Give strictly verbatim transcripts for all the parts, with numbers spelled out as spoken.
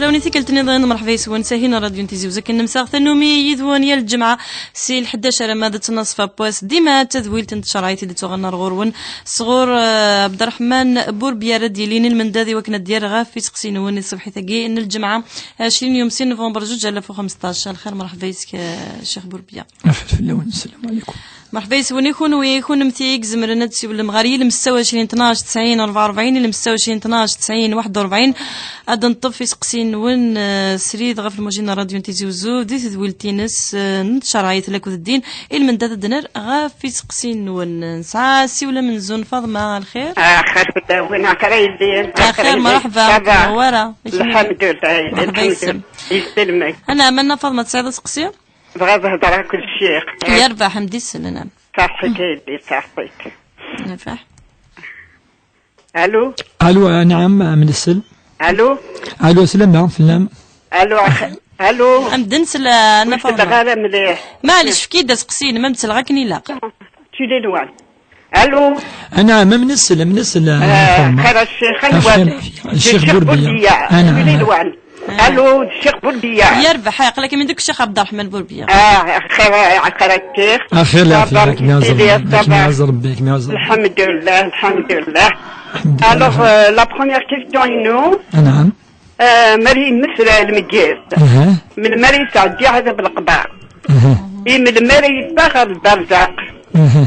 Lawen i tikkelt nniḍen, mṛeḥba yes-wen, sahin n ṛadyu n Tizi Uzzu, akken nemsaɣ tannumi yid-wen yal lǧemɛa si lḥdac alamma d ttnaṣfa n wass. Dima d tadwilt n tcerɛit i d-tuɣen ar ɣur-wen sɣur, eh, Abderrahman Bourbiya ara d-yilin i lmendad i wakken ad d-yerr ɣef iseqsiyen-nwen i tṣebḥit-agi n lǧemɛa ɛecrin yum sin november zuǧ alaf u xemseṭṭac. Lxir, mṛeḥba yes-k, eh, Ccix Bourbiya. Lxir fell-awen, sslam ɛlikum. Mṛeḥba yes-wen i kunwi, kunemti i izemren ad d-siwlem ɣer yilem setta u ɛecrin tnac tesɛin rebɛa u rebɛin, yilem setta u ɛecrin tnac tesɛin waḥed u rebɛin. Ad d-neṭṭef iseqsiyen-nwen, eh, srid ɣef lmujin n ṛadyu n Tizi Uzzu, di tedwilt-ines, eh, n tcerɛit lakked ddin, i lmendad ad d-nerr ɣef iseqsiyen-nwen. Nesɛa asiwel amenzu n Faḍma, lxir? Axir fell-awen, axir a yelli. Axir, mṛeḥba, ça va? Newwara. Lḥemdullah, mṛeḥba yes-m. Yesselmek. Anɛam, a Nna Faḍma, tesɛiḍ aseqsi? Bɣiɣ ad hedreɣ akked ccix. Yerbeḥ, am d-isellen. Saḥit a yelli, saḥit. Yerbeḥ. Alo? Alo, anɛam, am nsel. Alo? Alo, slama fell-am. Alo, ax-, alo? Am d-nsel, a Nna Faḍma. Ur selleɣ ara mliḥ. Maɛlic, efk-iyi-d aseqsi-inem, am nsleɣ akken ilaq. Tu es loin. Alo? Anɛam, am nsel, am nsel, a Nna Faḍma. Xir a ccix, anwa? Ccix Bourbiya. Anɛam. Alo, Ccix Bourbiya. Yerbeḥ, aql-akem deg Ccix Abderrahman Bourbiya. Ah, xir, xir a ccix. Axir, lɛafya, kem iɛaz Rebbi, kem iɛaz Rebbi. Lḥemdullah, lḥemdullah. Alors, euh, la première question inu. Anɛam. Euh, mari yemmet lmeyyet. Aha. Melmi ara yesɛeddi ɛadab leqber. Aha. I melmi ara yeffeɣ ɣer lbarzaq. Aha.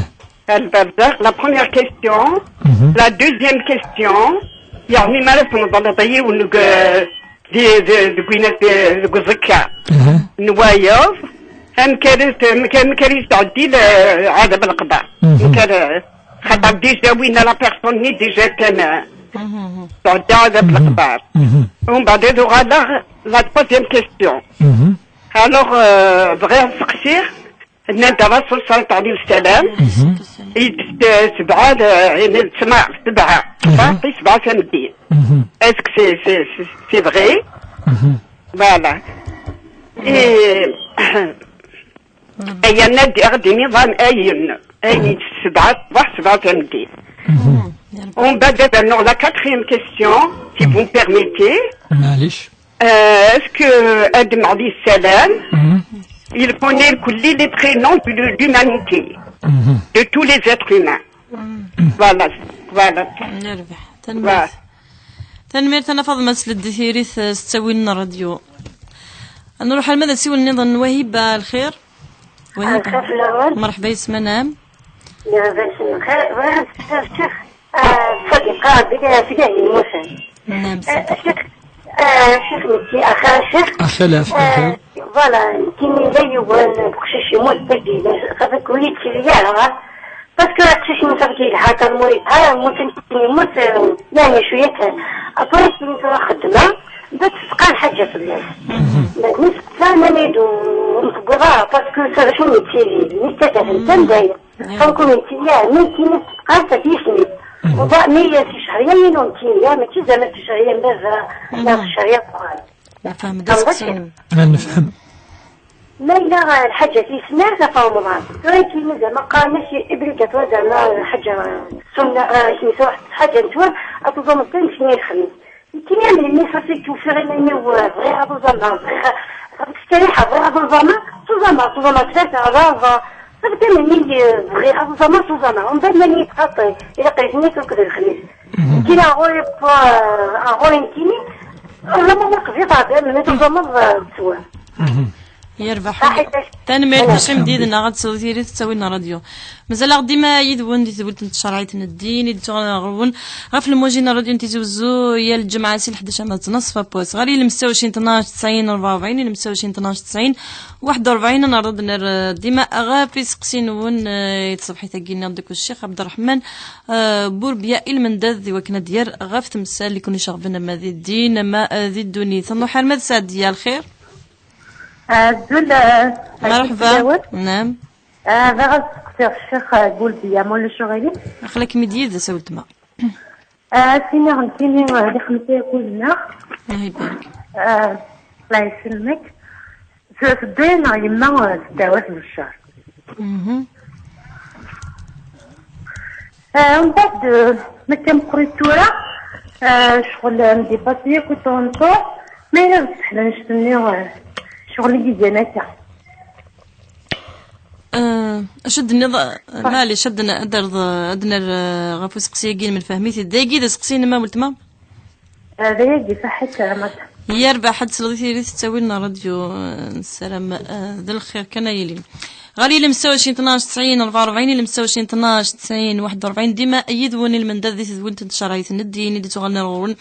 Ɣer lbarzaq, la première question. Mhm. La deuxième question, yeɛni mi ara tmeḍleḍ yiwen deg, di, di, deg win-, deg uẓekka. Mhm. N wayeḍ, amek ara t-, amek, amek ara yesɛeddi le-, ɛadab leqber. Mhm. Amek ara, xaṭer déjà winna la personne-nni déjà kan, eh, tesɛeddi ɛadab leqber. Mhm. Umbeɛd ad uɣaleɣ la troisième question. Mhm. Alors, euh, bɣiɣ ad seqsiɣ, Nnan-d Rasul ṣalla Llahu ɛalayhi wa sallam, mhm, i d-, sebɛa, eh, ini d-, sebɛa, mhm, sebɛa, sebɛa tameddit. Mhm. Est-ce que c'est, c'est, c'est, c'est vrai? Mhm. Voilà. Et, ayen ad d-, ad d-iniḍ ayen, ayen d sebɛa ṣṣbeḥ, sebɛa tameddit. Mhm. Umbeɛd ad rnuɣ la quatrième question, si vous me permettez. Maɛlic. Euh, est-ce que Adam alayhi salam, mhm, il connaît les, les prénoms de, de l'humanité, mhm, de tous les êtres humains? Mhm. Voilà, voilà. Yerbeḥ. Tanemmirt. Voilà. Tanemmirt a Nna Faḍma s leddit-irit, eh, s ttawil n ṛṛadyu. Ad nruḥ alma d asiwel nniḍen n Wahiba, lxir? Wahiba. Lxir fell-awen. Mṛeḥba yes-m, anɛam. Lxir, bɣiɣ ad s-, s-, s-, ah, ṣṣadiqa, bida, bida yemmuten. Naam, eh, ṣṣadiqa. Ccix, eh, ccix, nekki, axir, ccix. Axilaf, eh, axilaf. Voilà, nekkini yella yiwen uqcic yemmut dagi, xaṭer ur yettili ara, parce que aqcic-nni safi yelha, aṭer ma yelha, yemmut, yemmut, eh, yeɛni cwiya kan. Après, nekkini tura xeddmeɣ, bda tesqal lḥaǧa fell-as. Mhm. Ma d netta, nnan-iyi-d ur, ur tewwiḍ ara, parce que ça, acu yettili, netta d ahentan, mhm, dayen. Comme nettili, nekkini tesqal, safi yesmi. Mhm. Uba, mi si ccehriya-inu nettili, mačči zɛma si ccehriya n baba, neɣ si ccehriya n uxxam. Nefhem, d aseqsi-inem. Ah, nefhem. Ma yella lḥaǧa tis snat ɣef Remḍan, tura nekkini zɛma qqaren-as obligatoire, zɛma lḥaǧa sunna, eh, isem-is, lḥaǧa n ttwal, ad tuẓumeḍ kan sni lexmis. Nekkini am melmi safi tufiɣ iman-iw, eh, bɣiɣ ad uẓameɣ, bɣiɣ ad, ttesriḥeɣ, bɣiɣ ad uẓameɣ, tuẓameɣ, tuẓameɣ tlata, ṛebɛa, safi am melmi, eh, bɣiɣ ad uẓameɣ, tuẓameɣ. Umbeɛd mani yetqaṭi, ilaq-iyi-ten-id akked lexmis. Mhm. Nekkini ar ɣur-i, eh, ar ɣur-i nekkini, vraiment ma qbid, melmi tuẓameḍ, eh, ttwal. Mhm. Yerbeḥ. Tanemmirt, mačči m d yid-neɣ, ad tesɛu tiri tettawin n ṛṛadyu. Mazal-aɣ dima yid-wen di tewwelt n tcerɛit n ddin i d-tuɣal ɣer-wen ɣef lmujin n ṛṛadyu n Tizi Wezzu, yal lǧemɛa si lḥdac arma d ttnaṣfa n wass. Ɣer yilem setta u ɛecrin tnac tesɛin rebɛa u rebɛin, yilem setta u ɛecrin tnac tesɛin waḥed u rebɛin, ad nerreḍ ad nerr dima ɣef iseqsiyen-nwen, eh, i tṣebḥit-agi nniḍen-d akked Ccix Abderrahman, eh, Bourbiya i lmendad i wakken ad d-yerr ɣef temsal i ken-iceɣben ama di ddin ama, eh, di ddunit. Nruḥ arma d Saɛdiya, lxir? Azul, eh, mṛeḥba. Azul fell-awen. Naam. Eh, bɣiɣ ad seqsiɣ Ccix, eh, Bourbiya, ma ulac aɣilif. Aql-akem-id yid-s a weltma. Eh, ad s-iniɣ nekkini, eh, di xemsa yakuden-a. Allah ibarek. Eh, Allah iselmek. Tedda-yaneɣ yemma, eh, s ddeɛwat n ccer. Mhm. Eh, mbeɛd, eh, mačči meqqrit tura, eh, ccɣel, eh, mdipasi akk i Toronto. Ma yella bessḥel annect-nni, eh, ccɣel i d-igan akka. Ah, acu d-tenniḍ? Maɛlic, ad n-, ad d-nerr, ad d-nerr, eh, ɣef useqsi-agi n Menfahmi-t-id. Dagi d aseqsi-inem a weltma? Ah, d ayagi, saḥit, a Mata. Yerbeḥ, ad tesleḍ i tiririt tettawil n ṛṛadyu, eh, nessaram, eh, d lxir kan ay ilin. Ɣer ilem setta u ɛecrin tnac tesɛin rebɛa u rebɛin, ilem setta u ɛecrin tnac tesɛin waḥed u rebɛin, dima yid-wen i lmendad di tedwilt n tcerɛit n ddin i d-ittuɣalen ar ɣur-wen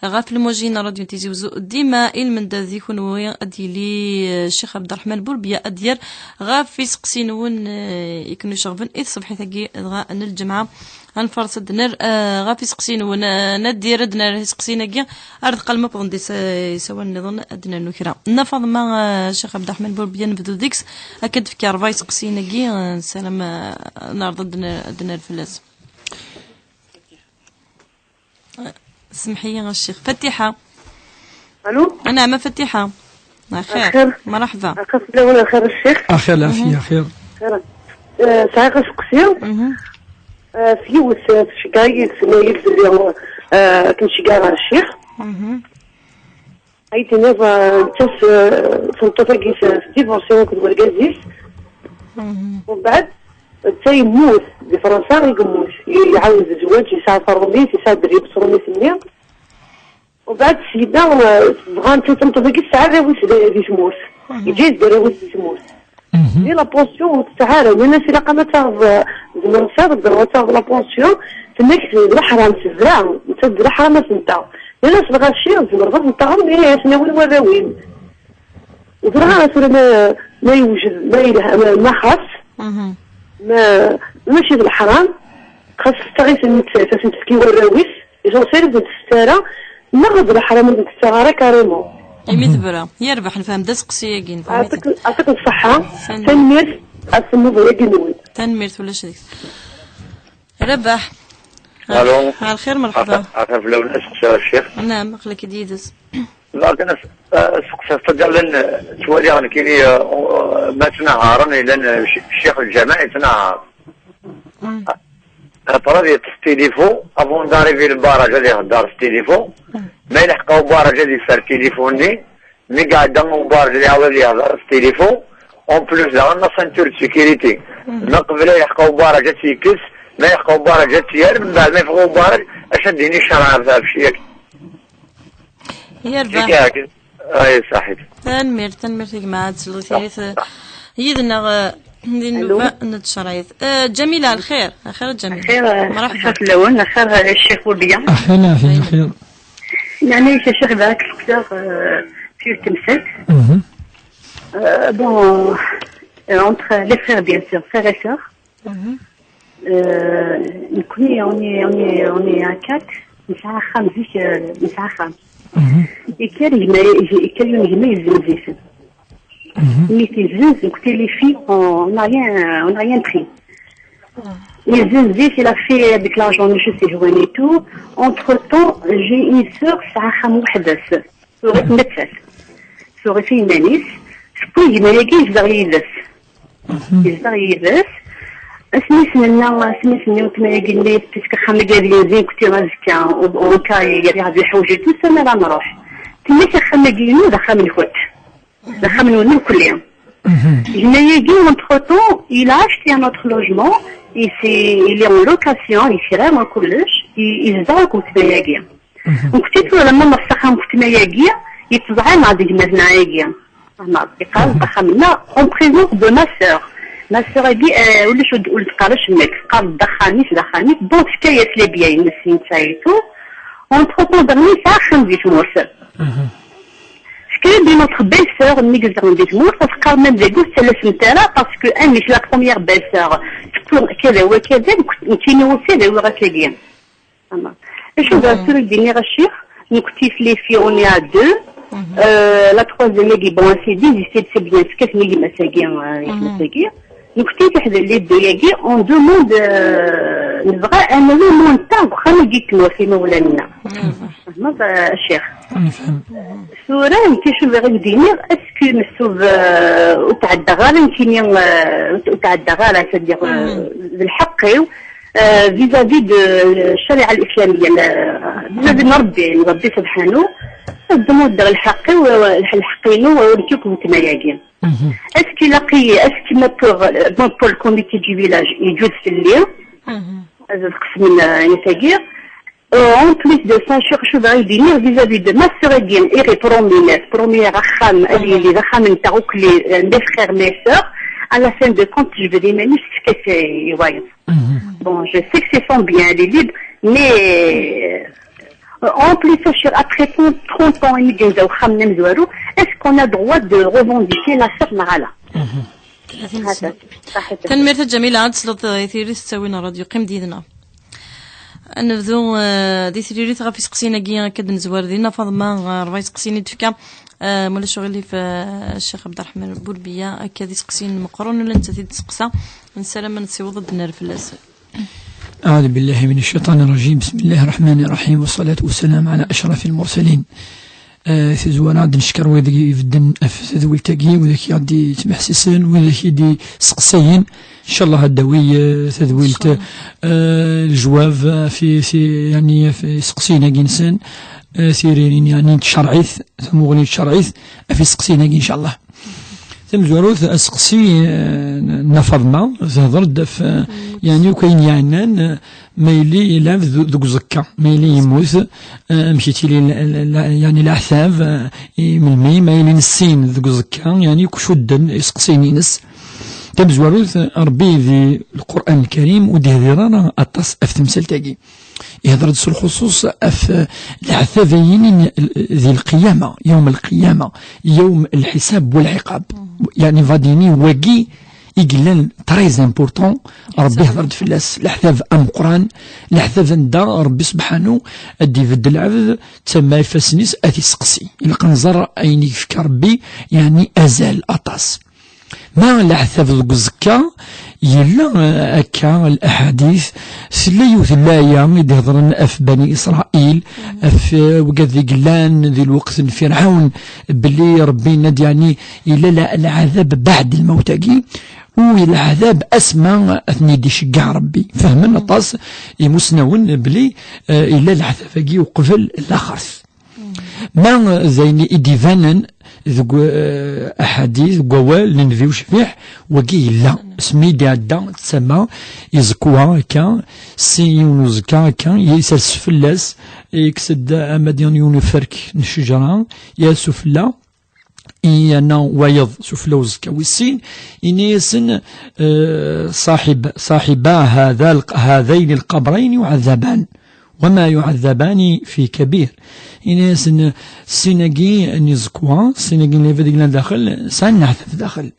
ɣef lmuji n ṛṛadyu n Tizi Wezzu. Dima i lmendad di kunwi ad d-yili, eh, Ccix Ɛebderreḥman Burbiya ad d-yerr ɣef iseqsi-nwen, eh, i ken-iceɣben i tṣebḥit-agi dɣa n lǧemɛa. Ad nfaṛes ad d-nerr, eh, ɣef iseqsiyen-nwen, eh, Nadir, ad d-nerr iseqsiyen-agi, ar deqqal ma wwḍen-d is-, eh, isawalen nniḍen, ad d-nernu kra. Nna Faḍma, eh, Ccix Ɛebderreḥman Burbiya, nebdu deg-s, akka d-tefki ṛebɛa iseqsiyen-agi, eh, nessaram, eh, neɛreḍ ad d-ner-, ad d-nerr fell-as. Eh, semḥ-iyi a Ccix. Fatiḥa. Alo? Anɛam a Fatiḥa. Axir. Axir. Mṛeḥba. Axir fell-awen, axir a Ccix. Axir, lɛafiya, axir. Axir. Eh, sɛiɣ aseqsi. Mhm. Eh, s yiwet, eh, tceggeɛ-iyi-d, tenna-yi-d belli, eh, ad kem-ceggɛeɣ a Ccix. Mhm. Ay tiniḍ, eh, nettat, eh, tameṭṭut-agi s-, tdivorsi akked wergaz-is. Mhm. Umbeɛd, netta yemmut, di Fransa i yemmut. Iɛawed zzwaǧ, yesɛa taṛumit, yesɛa-d rrif s tṛumit-nni. Umbeɛd syenna, eh, dɣa nettat tameṭṭut-agi tesɛa arraw-is di, di tmurt. Mhm. Yeǧǧa-yas-d arraw-is di tmurt. Mhm. Di la pension ur tesɛi ara. Nnan-as ilaq-am ad taɣeḍ, eh, tzemreḍ tesɛiḍ ddreɣ ad taɣeḍ la pension. Tenna-k d leḥram tebra, nettat d leḥram ad ten-taɣ. Nnan-as lɣaci tzemreḍ ad ten-taɣeḍ, mi ad ten-awin warraw-im. Ur ẓriɣ ara tura ma, ma yewjed, ma yelha, ma, ma xas, Mhm. ma, mačči d leḥram, xas tessaɣ-iten nettat, ad ten-tefk i warraw-is, ijuṣir ur ten-tett ara, neɣ d leḥram ur ten-tettaɣ ara carrément. Imi tebra. Yerbeḥ, nefhem-d aseqsi-agi, nefhem-it. Aɛṭik, aɛṭik ṣṣeḥḥa. Tanemmirt. Tanemmirt ɣef tmuḍi-agi-nwen. Tanemmirt, ulac deg-s. Rabaḥ. Alo. Ɣer lxir, merḥba. Axir fell-awen, aseqsi a Ccix. Naam, aql-ak-id yid-s. Lakin as-, as-, seqsiɣ-tt-id, llan, ttwaliɣ nekkini, eh, ma ttnaharen, llan, eh, c-, ccix lǧamaɛ yettnahar. Mm. Après, ad yeṭṭes tilifu, avant d'arriver le barrage, ad ihedder s tilifu. Mm. Ma yelḥeq ubarrage, ad yeffer tilifu-nni. Mi iɛedda ubarrage, ad iɛawed ad yehder s tilifu. En plus, daɣen, la ceinture de sécurité. Mm. Ma qbel ad yelḥeq ubarrage, ad tt-yekkes. Ma yelḥeq ubarrage, ad tt-yerr. Mbeɛd ma yeffeɣ ubarrage, acu ad d-yini ccreɛ ɣef, ɣef cci-agi? Yerbeḥ. Yak, yak. Ay, ṣaḥit. Tanemmirt, tanemmirt a gma, ad tesleḍ i tiririt, eh, yid-neɣ, eh, di nnuba n tcerɛit. Eh, Ǧamila, lxir. Axir a Ǧamila. Axir, eh, mṛeḥba. Axir fell-awen, axir, eh, Ccix Burbiya. Axir, lɛafiya, axir. Yeɛni, a Ccix, bɣiɣ ad k-sqsiɣ, eh, f yiwet temsalt. Mhm. Euh, bon, euh, entre les frères, bien sûr, frères et sœurs. Mhm. Euh, nekkni, on est, on est, on est à quatre. Nesɛa axxam zik, euh, nesɛa axxam. Mhm. Yekker gma, yekker yiwen gma yezzenz-iten. Mhm. Mi t-yezzenz, nekkni les filles, on, on n'a rien, on n'a rien pris. Ah. Yezzenz-it, il a fait avec l'argent, je sais, et tout. Entre-temps, j'ai une sœur, tesɛa axxam weḥd-s. Tuɣ-it nettat. Tuɣ-it i yiman-is. Tewwi gma-agi yezdeɣ yid-s. Mhm. Yezdeɣ yid-s. Asmi s-nenna, asmi s-nenna i weltma-agi-nni, puisque axxam-agi ad yenzi, nekkni azekka, au, au cas yerra-aɣ-d leḥwayeǧ et tout ça, mi ara nruḥ. Tenna-k axxam-agi-inu d axxam-nkent. D axxam-nwen nekkni. Mhm. Gma-agi, entre-temps, il a acheté un autre logement, et c'est, il est en location, yekra, ma kullec, i, yezdeɣ akked weltma-agi. Mhm. Nekkni tura, ma nruḥ s axxam n weltma-agi, yettẓaɛi-aɣ-d gma-tneɣ-agi. Fehmeḍ? Yeqqar-d, mhm, axxam-nneɣ en présence de ma sœur. Ma sœur-agi, eh, ulac ur d-, ur d-teqqar acemma, teqqar-d d axxam-is, d axxam-is. Donc, tefka-yas les biens-ines i netta et tout. Entre-temps, daɣen yesɛa axxam di tmurt. Mhm. Tefka-d i notre belle-sœur, mi yezdeɣ di tmurt, teqqar même dagi ur tettalasemt ara, parce que amek la première belle-sœur, teqqel kada wa kada, nekkini aussi ad awiɣ akkagi. Acu d acu i d-iniɣ a ccix? Nekkni les filles, on est à deux. Mhm. Euh, la troisième-agi, bon, elle s'est désistée de ses biens, tefka-ten i gma-s-agi, euh, i gma-s-agi. Nekkni fiḥd les deux-agi, on demande, euh, nebɣa anawi montant deg uxxam-agi n tmurt, imawlan-nneɣ. Mhm. Tfehmeḍ, euh, a ccix? Nefhem. Tura, nekk acu bɣiɣ ad d-iniɣ, est-ce que meḥsub, euh, ur tɛeddaɣ ara nekkini, euh, ur tɛeddaɣ ara, c'est-à-dire, euh, mhm, d lḥeqq-iw, euh, vis-à-vis de ccariɛa lislamiyya, euh, vis-à-vis n Rebbi, n Rebbi subḥanu, Ad d-muddeɣ lḥeqq-iw, lḥeqq-inu, ur k-akk weltma-agi. Est-ce qu'il a payé, est-ce que ma pour, ma pour le comité du village, il joue de félé, ad qesmen, euh, tagi. Euh, en plus de ça, je, je voudrais dire vis-à-vis de ma sœur-agi, il est promis, promis axxam, ad yili d axxam n ta, akk les, euh, mes frères, mes sœurs. À la fin de compte, je vais dire, mais c'est ce que c'est, ouais. Bon, je sais que c'est son bien, elle est libre, mais, euh, en plus, ça, je suis après trente, trente ans, il me dit, est-ce qu'on a droit de revendiquer la sœur Nagala? Tanemmirt a Ǧamila, ad tesleḍ i tiririt tettawin ɣer rradyu. Qqim-d yid-neɣ. Ad nebdu, eh, di tririt ɣef iseqsiyen-agi akka d-nezwar dinna. Faḍma, eh, ṛebɛa iseqsiyen i d-tefka. Eh, ma ulac aɣilif, eh, Ccix Ɛebderreḥman Burbiya, akka d iseqsiyen meqqren, ula nettat i d-testeqsa. Nessaram ad nessiweḍ ad d-nerr fell-as. أعوذ بالله من الشيطان الرجيم. بسم الله الرحمن الرحيم. والصلاة والسلام على أشرف المرسلين. Eh, tazwara ad d-neckeṛ wid i ibedden ɣef tadwilt-agi, wid i aɣ-d-yettmeḥsisen, wid i d-iseqsayen. Ncallah ad d-tawi, eh, tadwilt, eh, lejwab, eh, fi, fi, yeɛni, fi iseqsiyen-agi-nsen, eh, tiririn, yeɛni, n tcerɛit, tamuɣli n tcerɛit, ɣef iseqsiyen-agi, ncallah. Tamezwarut, aseqsi, eh, n Nna Faḍma, tehder-d ɣef, eh, yeɛni, akk ayen yeɛnan, eh, ma yili ilɛeb d-, deg uẓekka, ma yili yemmut, eh, amek i tili la, la, la, yeɛni leɛtab, eh, i melmi, ma yili nessin deg uẓekka, yeɛni akk cudden iseqsiyen-ines. Tamezwarut, Ṛebbi di Lqur'an Lkarim ur d-ihdir ara aṭas ɣef temsalt-agi. Ihder-d s lxuṣuṣ ɣef leɛtab-agi di lqiyama, yawm lqiyama, yawm lḥisab wa lɛiqab. Yeɛni, va d-yini wagi i yellan très important, Ṛebbi ihder-d fell-as, leɛtab ameqqran, leɛtab anda Ṛebbi subḥanu ad d-ibeddel lɛebd, tama ifassen-is, ad t-iseqsi. Ilaq ad nẓer ayen i yefka Ṛebbi, yeɛni azal aṭas. Ma leɛtab deg uẓekka, yella, eh, akka laḥadit, tella yiwet n laya i d-ihedren ɣef Bani Isṛayil, ɣef, eh, wigad i yellan di lweqt n Firɛawn, belli Ṛebbi yenna-d, yeɛni, yella la-, lɛadab baɛd lmawt-agi, u lɛadab asma ad ten-id-iceggeɛ Ṛebbi. Fehmen aṭas imusnawen belli, eh, yella leɛtab-agi uqbel laxert. Ma d ayen i d-ibanen deg, eh, aḥadit, deg wawal n Nnbi ucbiḥ, wagi yella. Asmi i d-iɛedda d tama iẓekwa akka, sin yiwen uẓekka akka, yesers fell-as, yekkes-d ama d yiwen uferk n ccejra, yers sufella, yerna wayeḍ sufella uẓekka wis sin, yenna-yasen, eh, صاحب، صاحبا هذا الق-، هذين القبرين يعذبان. وما يعذبان في كبير. Yenna-yasen, sin-agi n yiẓekwa, sin-agi n lɛibad i yellan daxel, sɛan leɛtab daxel.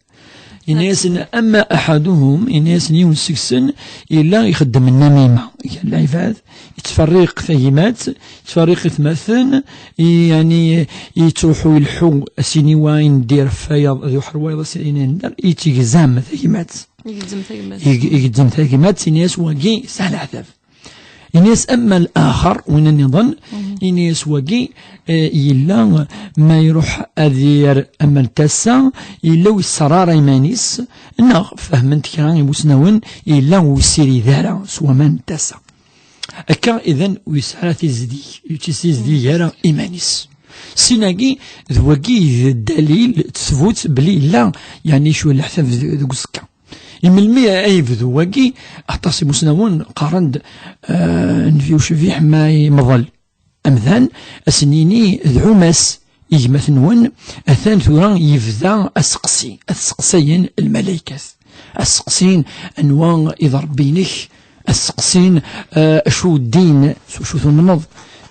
Yenna-yasen, أما أحدهم, yenna-yasen, yiwen seg-sen yella ixeddem nnamima gar lɛibad, yettferriq tagmat, yettferriq itmaten, i, yeɛni, yettruḥu ileḥḥu, asiniwa i nedder ɣef wayeḍ, ad iruḥ ɣer wayeḍ, asiniwa i nedder, yettegzam tagmat. Igezzem tagmat. Ig-, igezzem tagmat, yenna-yas wagi sɛa leɛtab. Ini-as, أما الآخر, win nniḍen, ini-as wagi, eh, yella ma iruḥ ad yerr aman n tasa, yella ur yesserrar iman-is, neɣ fehment kra imusnawen, yella ur yessirid ara s waman n tasa. Akka, idan, ur yesɛi ara tizdig, ur yessizdig ara iman-is. Sin-agi, d wagi i d ddalil, d ttbut, belli yella, yeɛni, cwiya leɛtab deg, deg uẓekka. I melmi ay yebdu wagi? Aṭas imusnawen qqaren-d, eh, nnbi ucbiḥ ma yemḍel amdan, ad sen-yini dɛum-as i gma-twen, atan tura yebda aseqsi, ad t-seqsayen lmalaykat. Ad t-seqsin anwa i d Ṛebbi-inek, ad t-seqsin, eh, acu ddin, s wacu tumneḍ,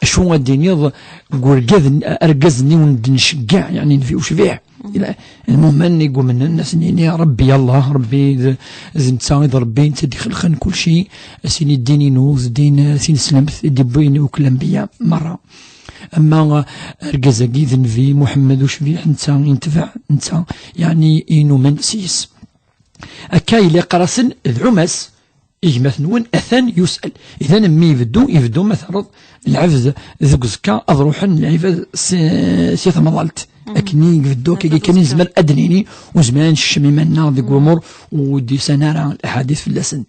acu ad d-tiniḍ deg urgaz-, argaz-nni wen-d-nceggeɛ, yeɛni nnbi ucbiḥ. Ila, lmumen i yumnen, ad sen-yini, Ṛebbi Allah, Ṛebbi d, d netta i d Ṛebbi, netta i d-ixelqen kulci, ad s-yini ddin-inu, d ddin, eh, tineslemt, i d-yewwin akk lanbiya merra. Ama, eh, argaz-agi d nnbi Muḥemmed ucbiḥ, netta i netbeɛ, netta, yeɛni, i numen s-yes. Akka yella yeqqar-asen, dɛum-as, i gma-twen, atan yusal. Idan, mmi ibeddu, ibeddu ma terreḍ lɛebd deg uzekka, ad ruḥen lɛibad si, si temḍalt. Mhm. Ad akken i ibeddu akka kan i nezmer ad d-nini, ur nezmir ad nekcem iman-nneɣ deg umur ur d-yusan ara lḥadit fell-asen.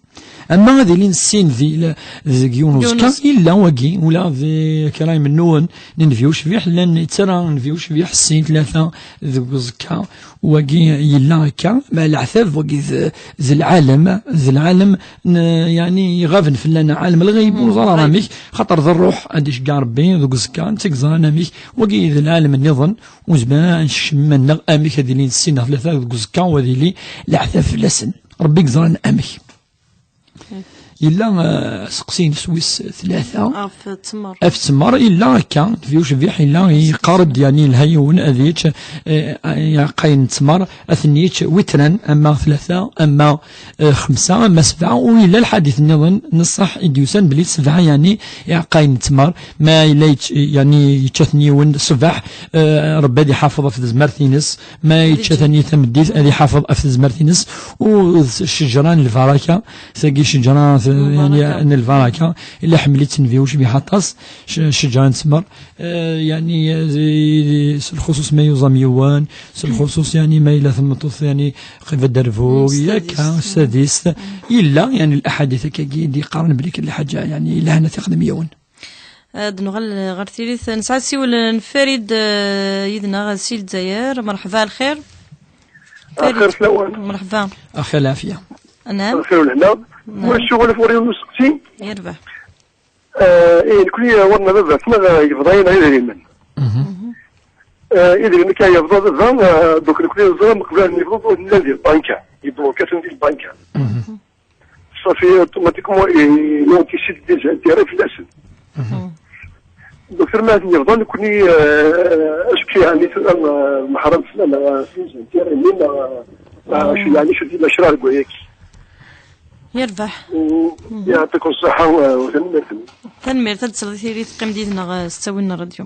Ama ad ilin sin di la-, deg yiwen uẓekka, yella wagi, ula d kra imennuɣen n Nnbi ucbiḥ, llan yettara Nnbi ucbiḥ sin, tlata deg uẓekka, wagi yella akka, ma leɛtab wagi d, d lɛalem, d lɛalem n, yani, iɣaben fell-aneɣ, ɛalem lɣib, ur ẓer ara amek, xaṭer d ṛṛuḥ ad iceggeɛ Ṛebbi deg uẓekka, netta i yeẓran amek, wagi d lɛalem nniḍen, ur nezmir ara ad nekcem iman-nneɣ amek ad ilin sin neɣ tlata deg uẓekka, u ad ili leɛtab fell-asen. Ṛebbi i yeẓran amek. Yella, eh, aseqsi-ines wis tlata. Ɣef ttmer. Ɣef ttmer, yella akka, Nnbi ucbiḥ yella yeqqar-d, yani, yelha yiwen ad yečč, eh, iɛeqqayen n ttmer, ad ten-yečč witran, ama tlata, ama, eh, xemsa, ama sebɛa, u yella lḥadit nniḍen n ṣṣeḥ i d-yusan belli sebɛa, yani, iɛeqqayen n ttmer, ma yella yečč-, yani, yečča-ten yiwen ṣṣbeḥ, eh, Ṛebbi ad iḥafeḍ ɣef tezmert-ines, ma yečča-ten i tameddit ad iḥafeḍ ɣef tezmert-ines, u d ccejra n lbaraka, tagi ccejra t-, yani, n lbaraka, illa ḥemmel-itt Nnbi ucbiḥ aṭas, c-, ccejra n ttmer, eh, yani, eh, di, di, s lxuṣuṣ ma yuẓam yiwen, s lxuṣuṣ, yani, ma yella tmeṭṭut, yani, qibad derbug, s yakka, s tadist, yella, yani, laḥadit akkagi i d-yeqqaren belli kan lḥaǧa, yani, yella hana tiqdem yiwen. Ad nuɣal ɣer tirit, nesɛa asiwel n Farid, eh, yid-neɣ, si Lezzayer. Merḥba, lxir. Farid. Axir fell-awen. Merḥba. Axir lɛafya. Naam. Axir u lehna. Naam. Wa ccɣel ɣef ɣur-i usteqsi. Yerbeḥ. Eh, eh, nekni, eh, ɣur-neɣ baba-tneɣ, eh, yebḍa-yaɣ idrimen. Mhm. Eh, idrimen kan yebḍa baba, eh, donc nekni neẓra mqbel ad yebḍa ur nelli di lbanka. Yebḍa kan di lbanka. Mhm. Safi, automatiquement, i, i anticipent déjà intérêt fell-asen. Mhm. Donc, tura ma ad ten-yebḍa, nekni, euh, est-ce que, yani, tura, euh, meḥrem fell-aneɣ, euh, les intérêts-nni, neɣ, euh, acu, yani, acu d lecrar deg wayagi? Yerbeḥ. Mhm. Yeɛṭikum ṣṣeḥḥa, euh, tanemmirt-nni. Tanemmirt, ad d-tesleḍ i tiri teqqim d yid-neɣ, euh, s ttawil n ṛṛadyu.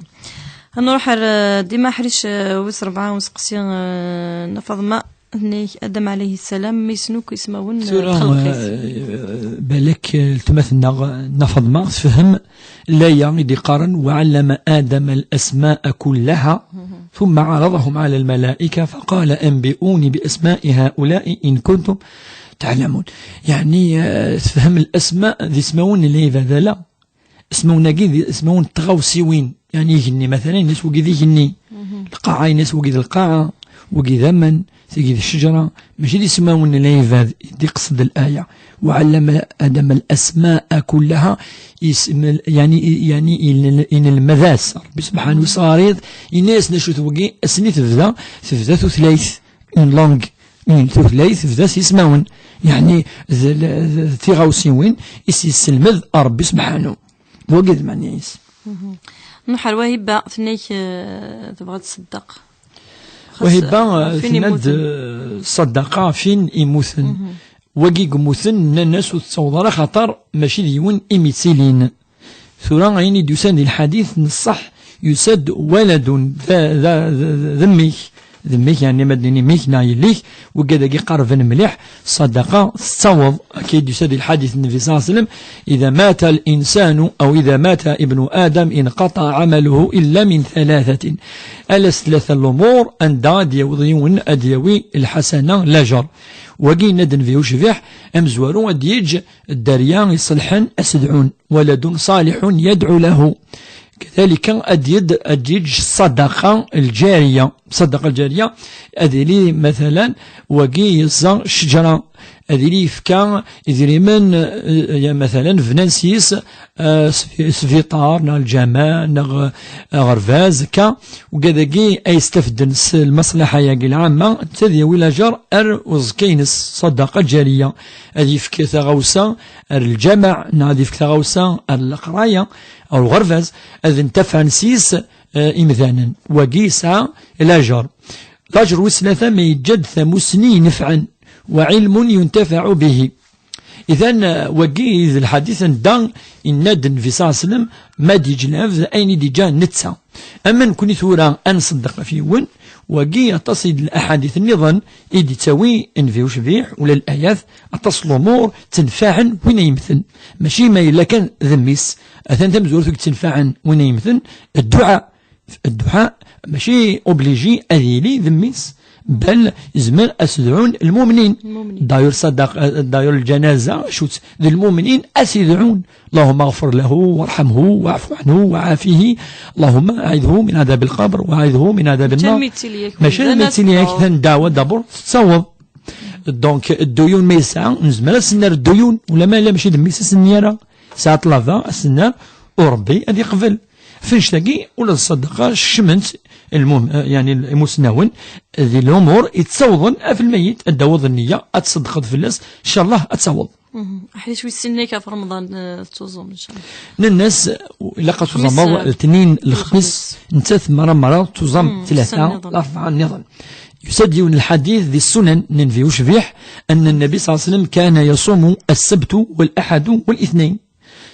Ad nruḥ ar, euh, Dima Ḥric, euh, wis ṛebɛa, usteqsi, euh, n Faḍma. Nnig Adam alayhi ssalam, mmi-s n akk ismawen, tura, eh, xelq-is. Eh, balak, eh, letma-tneɣ, eh, Nna Faḍma, tefhem laya i d-iqqaren: "وعلم آدم الأسماء كلها ثم عرضهم على الملائكة فقال: أنبئوني بأسماء هؤلاء إن كنتم تعلمون." Yani, eh, tefhem l-asma d ismawen n lɛibad, ala. Ismawen-agi d ismawen n tɣawsiwin, yani igenni, matalan, ini-as wagi d igenni, lqaɛa, ini-as wagi d lqaɛa, wagi d aman, tagi d ccejra, mačči d ismawen n lɛibad i d-iqsed laya. "وعلم آدم الأسماء كلها", ism-, yani, yani, inel-, inelmed-as Ṛebbi subḥanahu s aɣrid, ini-as d acu-t wagi, ass-nni tebda, tebda tutlayt. Une langue, une tutlayt, tebda s yismawen. Yeɛni, d, d, d tiɣawsiwin i s-yesselmed Ṛebbi subḥanu. Wagi d lmeɛna-is. Mhm. Nruḥ ar Wahiba, tenna-k, eh, tebɣa ad tṣeddeq. Xas, Wahiba, eh, ɣef win tenna-d, yemmuten. Eh, ṣṣadaqa ɣef win yemmuten. Mhm. Wagi yemmuten, nnan-as ur tettaweḍ ara, xaṭer mačči d yiwen i m-yettilin. Tura, ayen i d-yusan di lḥadit n ṣṣeḥ, yusa-d waladun, d, d, d, d mmi-k, d mmi-k, yani ma d-nini mmi-k neɣ yelli-k, wigad-agi qerben mliḥ, ṣṣadaqa tettaweḍ, akka i d-yusa di lḥadit n Nnbi ṣalla Llahu ɛalayhi wa sallam: "إذا مات الإنسان أو إذا مات ابن آدم انقطع عمله إلا من ثلاثة." Ala s tlata n lumuṛ, anda ad d-yaweḍ yiwen, ad d-yawi lḥasana, lajer. Wagi yenna-d Nnbi ucbiḥ, amezwaru ad d-yeǧǧ dderya iṣelḥen, ad s-dɛun. ولد صالح يدعو له. كذلك ad d-, ad d-yeǧǧ ṣṣadaqa lǧariya. Ṣṣadaqa lǧariya, ad yili, matalan, wagi yeẓẓa ccejra, ad yili yefka idrimen, eh, ya, matalan, bnan s yis, eh, sbi-, sbiṭar, neɣ lǧameɛ, neɣ, eh, aɣerbaz, akka, wigad-agi ay yestafden s lmaṣlaḥa-yagi lɛamma, netta ad yawi lajer ar uẓekka-ines, ṣṣadaqa lǧariya, ad yefk taɣawsa ar lǧameɛ, neɣ ad yefk taɣawsa ar leqraya, ar uɣerbaz, ad ntafɛen s yis, eh, imdanen. Wagi yesɛa lajer. Lajer wis tlata ma yeǧǧa-d tamussni inefɛen, وعلم ينتفع به. Idan, eh, wagi d lḥadit anda yenna-d Nnbi ṣalla Llahu ɛalayhi wa sallam, ma d-yeǧǧ lɛebd ayen i d-yeǧǧa netta. Ama nekni tura ad nṣeddeq ɣef yiwen, wagi aṭas i d laḥadit nniḍen i d-yettawi Nnbi ucbiḥ, ula d layat, aṭas n lumuṛ ttenfaɛen win ay yemmten. Mačči ma yella kan d mmi-s, atan tamezwarut i yettenfaɛen win ay yemmten, dduɛa. Dduɛa mačči obligé ad yili d mmi-s, bal yezmer ad s-dɛun lmumnin. D'ailleurs, ṣṣadaqa, d'ailleurs, lǧanaza, acu-tt, d lmumnin ad s-idɛun. اللهم اغفر له وارحمه واعف عنه وعافه. اللهم أعذه من عذاب القبر وأعذه من عذاب النار. Mačči almi yettili-yak d ddaɛwa, d'abord tettaweḍ. Donc, dduyun ma yesɛa, nezmer ad s-nerr dduyun, ulamma yella mačči d mmi-s i s-nni ara. Tesɛa ṭṭlaba, ad s-nerr, u Ṛebbi ad iqbel. Ɣef annect-agi, ula d ṣṣadaqa, kecmen-tt lmum-, eh, yeɛni, imusnawen, di lumuṛ yettawḍen ɣef lmeyyet, ad d-taweḍ nniya, ad tṣeddqeḍ fell-as, ncallah ad taweḍ. Aḥric wis sin-nni ɣef Remḍan, eh, tettuẓum, ncallah. Nenna-s, ilaq ad tuẓameḍ, eh, letnin, lexmis, nettat mara mara tuẓam tlata, rebɛa nniḍen. Yusa-d yiwen lḥadit di Ssunan n Nnbi ucbiḥ, أن النبي صلى الله عليه وسلم كان يصوم السبت والأحد والاثنين،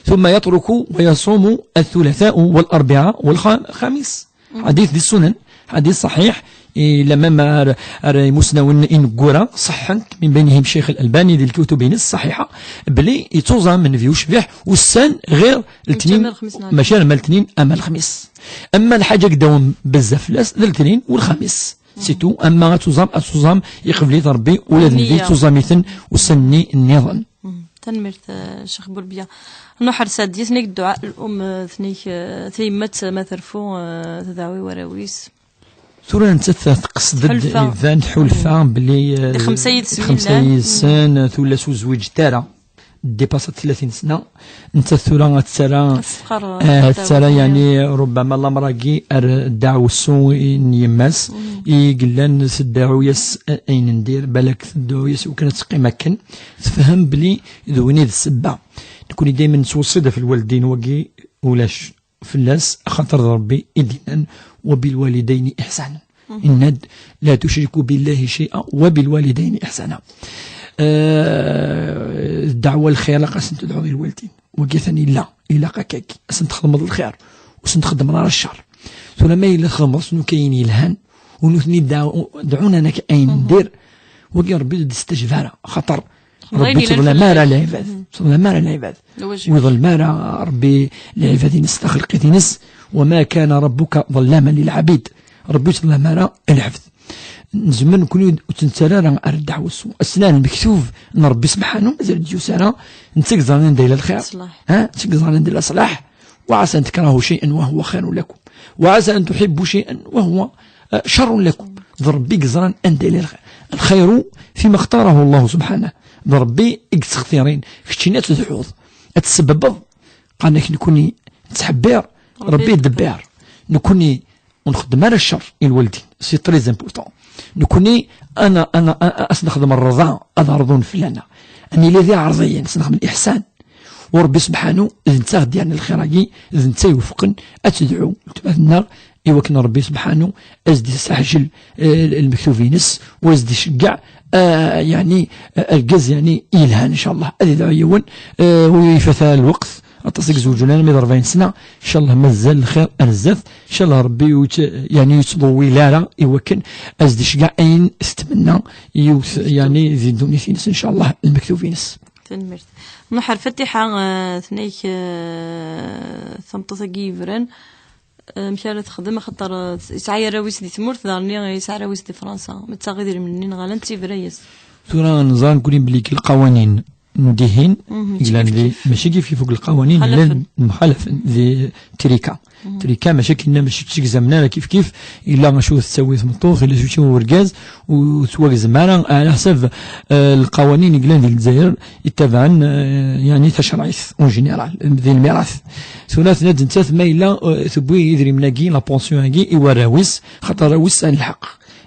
ثم يترك ويصوم الثلاثاء والأربعاء والخميس. Ḥadit di Ssunan, ḥadit ṣaḥiḥ, i lamam ar, ar imusnawen ineggura, ṣeḥḥen-t, min baynihim Ccix Al-Albani di lkutub-ines ṣṣaḥiḥa, belli yettuẓam Nnbi ucbiḥ ussan ɣir letnin, mačči arma letnin, ama lexmis. Ama lḥaǧa i idawmen bezzaf fell-as, d letnin u lxamis. C'est tout, ama ad tuẓam, ad tuẓam, iqbel-it Ṛebbi, ula d Nnbi tuẓam-iten ussan-nni nniḍen. Tanemmirt, eh, Ccix Bulbiya. Nuḥer sɛeddi-t-nig dduɛa, l-um, eh, t-nig, eh, tayemmat ma terfu, eh, tdeɛɛu i warraw-is. Tura nettat teqsed-d, iban tḥulfa belli, eh, xemsa yid-sen, xemsa yid-sen, eh, tullas ur zwiǧet ara. Dépasset tlatin sna. Nettat tura ad tettarra, eh, ad tettarra, yeɛni, rubbama lamer-agi ar ddeɛwessu n yemma-s, i yellan teddeɛɛu-yas, eh, ayen n dir, balak teddeɛɛu-yas i wakken ad teqqim akken. Tefhem belli d win i d ssebba. Nekkni daymen nettweṣṣi-d ɣef lwaldin, wagi ulac fell-as, axaṭer d Ṛebbi i d-yennan: "وبالوالدين إحسانا". Yenna-d: "لا تشركوا بالله شيئا وبالوالدين إحسانا". Eh, ddeɛwa lxir, ilaq ad sen-tedɛuḍ i lwaldin. Wagi atan yella, ilaq akkagi. Ad sen-txedmeḍ lxir, ur sen-txeddmeḍ ara ccer. Tura ma yella txedmeḍ-asen akk ayen yelhan, u nutni dɛu-, dɛun-anek ayen n dir, wagi Ṛebbi ur d-istajeb ara, axaṭer Ṛebbi ur yettḍlam ara lɛibad. Ur yettḍlam ara lɛibad. Ur iḍellem ara Ṛebbi lɛibad-ines, taxelqit-ines. "وما كان ربك ظلاما للعبيد". Ṛebbi ur yettḍlam ara lɛebd. Nezmer nekkni ur tt-nettarra ara ar ddeɛwessu. Ass-a lmektub n Ṛebbi subḥanu, mazal d-yusa ara, netta i yeẓran anda yella lxir. Ha? Netta i yeẓran anda yella ṣṣlaḥ. "وعسى أن تكرهوا شيئا وهو خير لكم، وعسى أن تحبوا شيئا وهو، آه، شر لكم". D Ṛebbi i yeẓran anda yella lxir. "الخير فيما اختاره الله سبحانه". D Ṛebbi i yessextiren, keččini ad tedɛuḍ, ad tessebbeḍ. Qqaren-ak nekkni nettḥebbir, Ṛebbi Ṛebbi idebber. Nekkni ur nxeddem ara ccer i lwaldin. C'est très important. Nekkni, ana, ana, a-, a-, ad s-nexdem rrḍa, ad rḍun fell-aneɣ. Ad nili d iɛerḍiyen, ad s-nexdem liḥsan. U Ṛebbi subḥanu, d netta i ɣ-d-yerran lxir-agi, d netta i iwefqen ad tedɛu weltma-tneɣ, i wakken Ṛebbi subḥanu ad s-d-yesseɛjel, eh, lmektub-ines, u ad s-d-iceggeɛ, eh, yeɛni, eh, argaz, yeɛni, yelhan, ncallah. Ad idɛu yiwen, eh, ur ifat ara lweqt, aṭas i izewǧen armi d ṛebɛin sna, ncallah mazal lxir ar zdat, ncallah Ṛebbi ur yettḍewwil ara i wakken ad s-d-iceggeɛ ayen tetmenna yiwet, yeɛni di ddunit-ines, ncallah, lmektub-ines. Tanemmirt. Muḥ Fatiḥa, eh, tenna-k, eh, tameṭṭut-agi yebran, eh, amek ara texdem, axaṭer, eh, yesɛa arraw-is di tmurt, daɣen yesɛa arraw-is di Fransa. Ma d-taɣ idrimen-nni neɣ ala, netta yebra-yas. Tura neẓra nekkni belli lqawanin n dihin, yellan di, mačči kif kif akk lqawanin llan mxalafen di trika. Trika, mačči akken, mačči ttgezzamen ara kif kif, illa acu tettawi tmeṭṭut, illa acu yettawi urgaz, ur ttwagzem ara, ɛla ḥsab, eh, lqawanin i yellan di Lezzayer, ittabaɛen, eh, yeɛni tacerɛit, en général, di lmirat. Tura tenna-d nettat ma yella, eh, tewwi idrimen-agi, la pension-agi, i warraw-is, xaṭer arraw-is sɛan lḥeqq.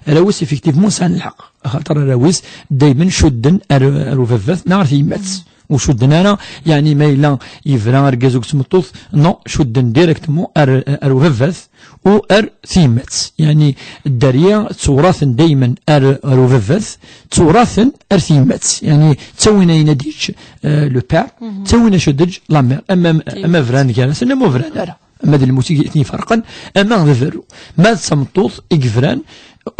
Arraw-is, effectivement, sɛan lḥeqq. Axaṭer arraw-is daymen cudden ar, ar ubabat neɣ ar tyemmat. Ur cudden ara, yeɛni ma yella yebra argaz akked tmeṭṭut, non, cudden directement ar, ar ubabat u ar tyemmat. Yeɛni dderya ttewraten daymen ar, ar ubabat, ttewraten ar tyemmat. Yeɛni ttawin ayen ad yečč, eh, le père, ttawin acu ad yeǧǧ la mère. Ama, ama bran gar-asen, ama ur bran ara. Ama d lmut i ten-iferqen, ama d berru. Ma d tameṭṭut i yebran,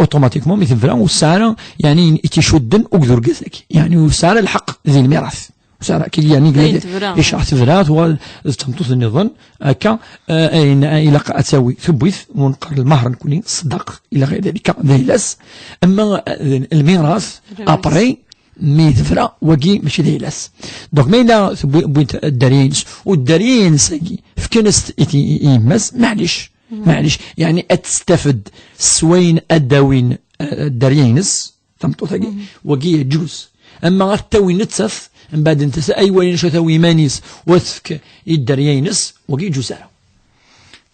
automatiquement, mi tebra, ur tesɛi ara, yeɛni, i tt-icudden akked urgaz-agi. Yeɛni, ur tesɛi ara lḥeqq di lmirat. Ur ara kili, yani, yecɛel tebra, tuɣal d tameṭṭut nniḍen, akka, eh, ayen, eh, ilaq ad tawi, tewwi-t, ur neqqar lmehr nekni, ṣṣdaq, ila ɣir dalika, d ayla-s. Ama, eh, lmirat, après, mi tebra, wagi mačči d ayla-s. Donc, ma yella tewwi-, wwin-t dderya-ines, u dderya-ines-agi, fkan-as-t i ti-, i yemma-s, maɛlic, maɛlic, yani, ad testafed s wayen ad d-awin, eh, dderya-ines, tameṭṭut-agi, wagi yeǧǧuz. Ama ad t-tawi nettat, mbeɛd nettat ay walin acu tawi iman-is, u ad tefk i dderya-ines, wagi yeǧǧuz ara.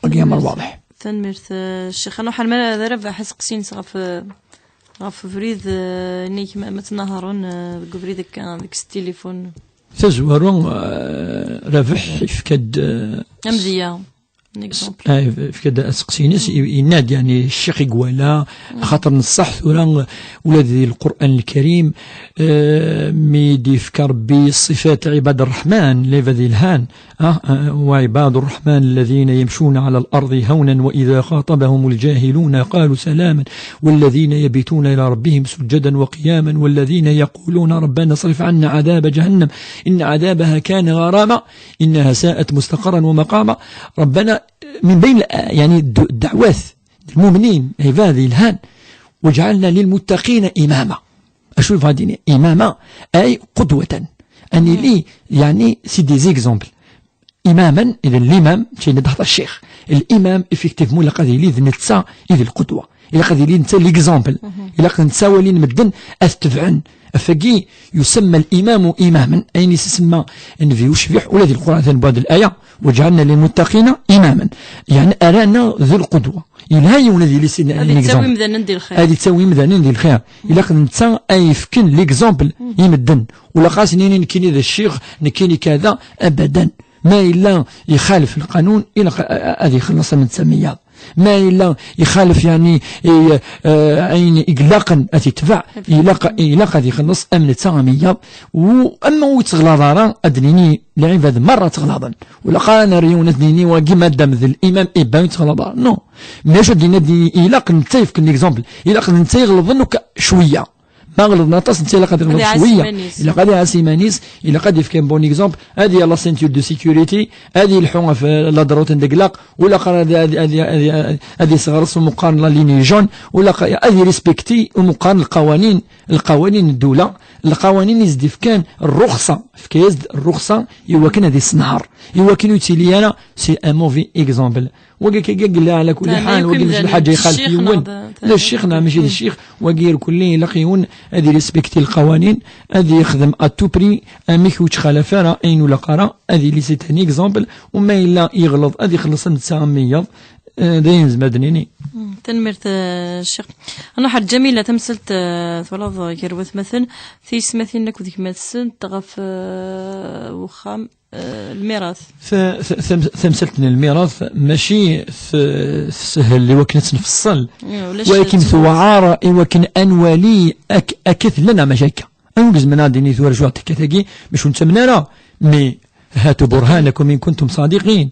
Wagi amar waḍeḥ. Tanemmirt, eh, Ccix. Ad nruḥ ar Rabaḥ, aseqsi-ines ɣef, ɣef ubrid, eh, nnig ma, ma ttnaharen, eh, deg ubrid akka, deg s tilifun. Tazwara, eh, Rabaḥ yefka-d, eh, amedya. Exemple. Ah, yefka-d aseqsi-ines, i-, yenna-d, yani, ccix i iwala, axaṭer n ṣṣeḥ tura, ula di Lqur'an Lkarim, eh, mi d-yefka Rebbi ṣṣifat Ɛibad Ṛṛeḥman, lɛibad yelhan, ah, ah, وعباد الرحمن الذين يمشون على الأرض هونا وإذا خاطبهم الجاهلون قالوا سلاما والذين يبيتون لربهم سجدا وقياما والذين يقولون ربنا اصرف عنا عذاب جهنم إن عذابها كان غراما إنها ساءت مستقرا ومقاما. ربنا، من بين ال-، يعني، الد-، الدعوات المؤمنين، عباد الهان، واجعلنا للمتقين إماما. أشو فاديني إماما؟ أي قدوة. أني لي، يعني، c'est des exemples. إماما، إذا الإمام، شيء ندهض الشيخ. الإمام، effectivement، لقد يلي ذ نتسا، إذا القدوة. إلا قد يلي نتسا l'exemple. إلا قد نتسا ولي نمدن، أتبعن. أفقي يسمى الإمام إماما، أين يسمى النبي وشبيح، ولا ذي القرآن ثاني بعد الآية، واجعلنا للمتقين إماما. يعني أرانا ذو القدوة. إلا هي ونذي لسنا هذه l'exemple. تساوي مدنن دي الخير. هذه تساوي مدنن دي الخير. إلا قد نتسا أي فكن l'exemple يمدن. ولا قاس نيني نكيني ذا الشيخ، نكيني كذا، أبدا. ما إلا يخالف القانون، إلا ق-، أ-، أ-، هذه خلص من تسميات. ما إلا يخالف، يعني، إي-، آه، عين إغلاقا أتتبع، إلا ق-، إلا قد يخلص أمن تسامية. وأما ويتغلاظ راه أدنيني العباد مرة تغلاظا. ولا قال أنا ريون أدنيني وكي ما دام ذي الإمام إبان يتغلاظ راه. نو. ماشي دينا دي، إلا قد نتايف كن إكزامبل. إلا قد نتايف غلظنك شوية. ما غلظنا طاس، نتا إلا قد يغلط شوية، إلا قد يعاس إيمانيس، إلا قد يفكان بون إكزامبل، هذه لا سينتور دو سيكوريتي، هذه الحومة في لا دروت ندقلاق، ولا قرا هذه، هذه، هذه، هذه صغار اسمه مقارن لا ليني جون، ولا ق-، هذه ريسبكتي ومقارن القوانين، القوانين الدولة، القوانين يزدف كان الرخصة، في كيزد الرخصة، يوكن هذه السنهار، يوكن يتيلي أنا، سي أن موفي إكزامبل. وقال كي قال لا، على كل حال، وقال مش الحاجة يخالف يون. لا، الشيخ، نعم، ماشي الشيخ. وقال كل لا قيون، هذه ريسبكتي القوانين، هذه يخدم أتو بري، أميك وش خالف راه، أين ولا قرا، هذه لي سي تاني إكزامبل، وما إلا يغلط، هذه خلص نتساميض، آه، داين زمادنيني. تنمرت، آه، الشيخ. أنا حر جميلة تمثلت، آه، ثلاثة كروت مثل، في سمثين لك وذيك ما تسنت، غف، آه، وخام. آه، الميراث. ف-، ف-، ثم-، ثمثلت الميراث ماشي ث-، تسهل اللي وكنا تنفصل. إيه، ولاش ولكن تموت. ثوعار إي وكن أنوالي أك-، أكث لنا مشاكل. أنجز من هذه نيث ورجوع تكتاكي مش نتمنى لا. مي هاتوا برهانكم إن كنتم صادقين.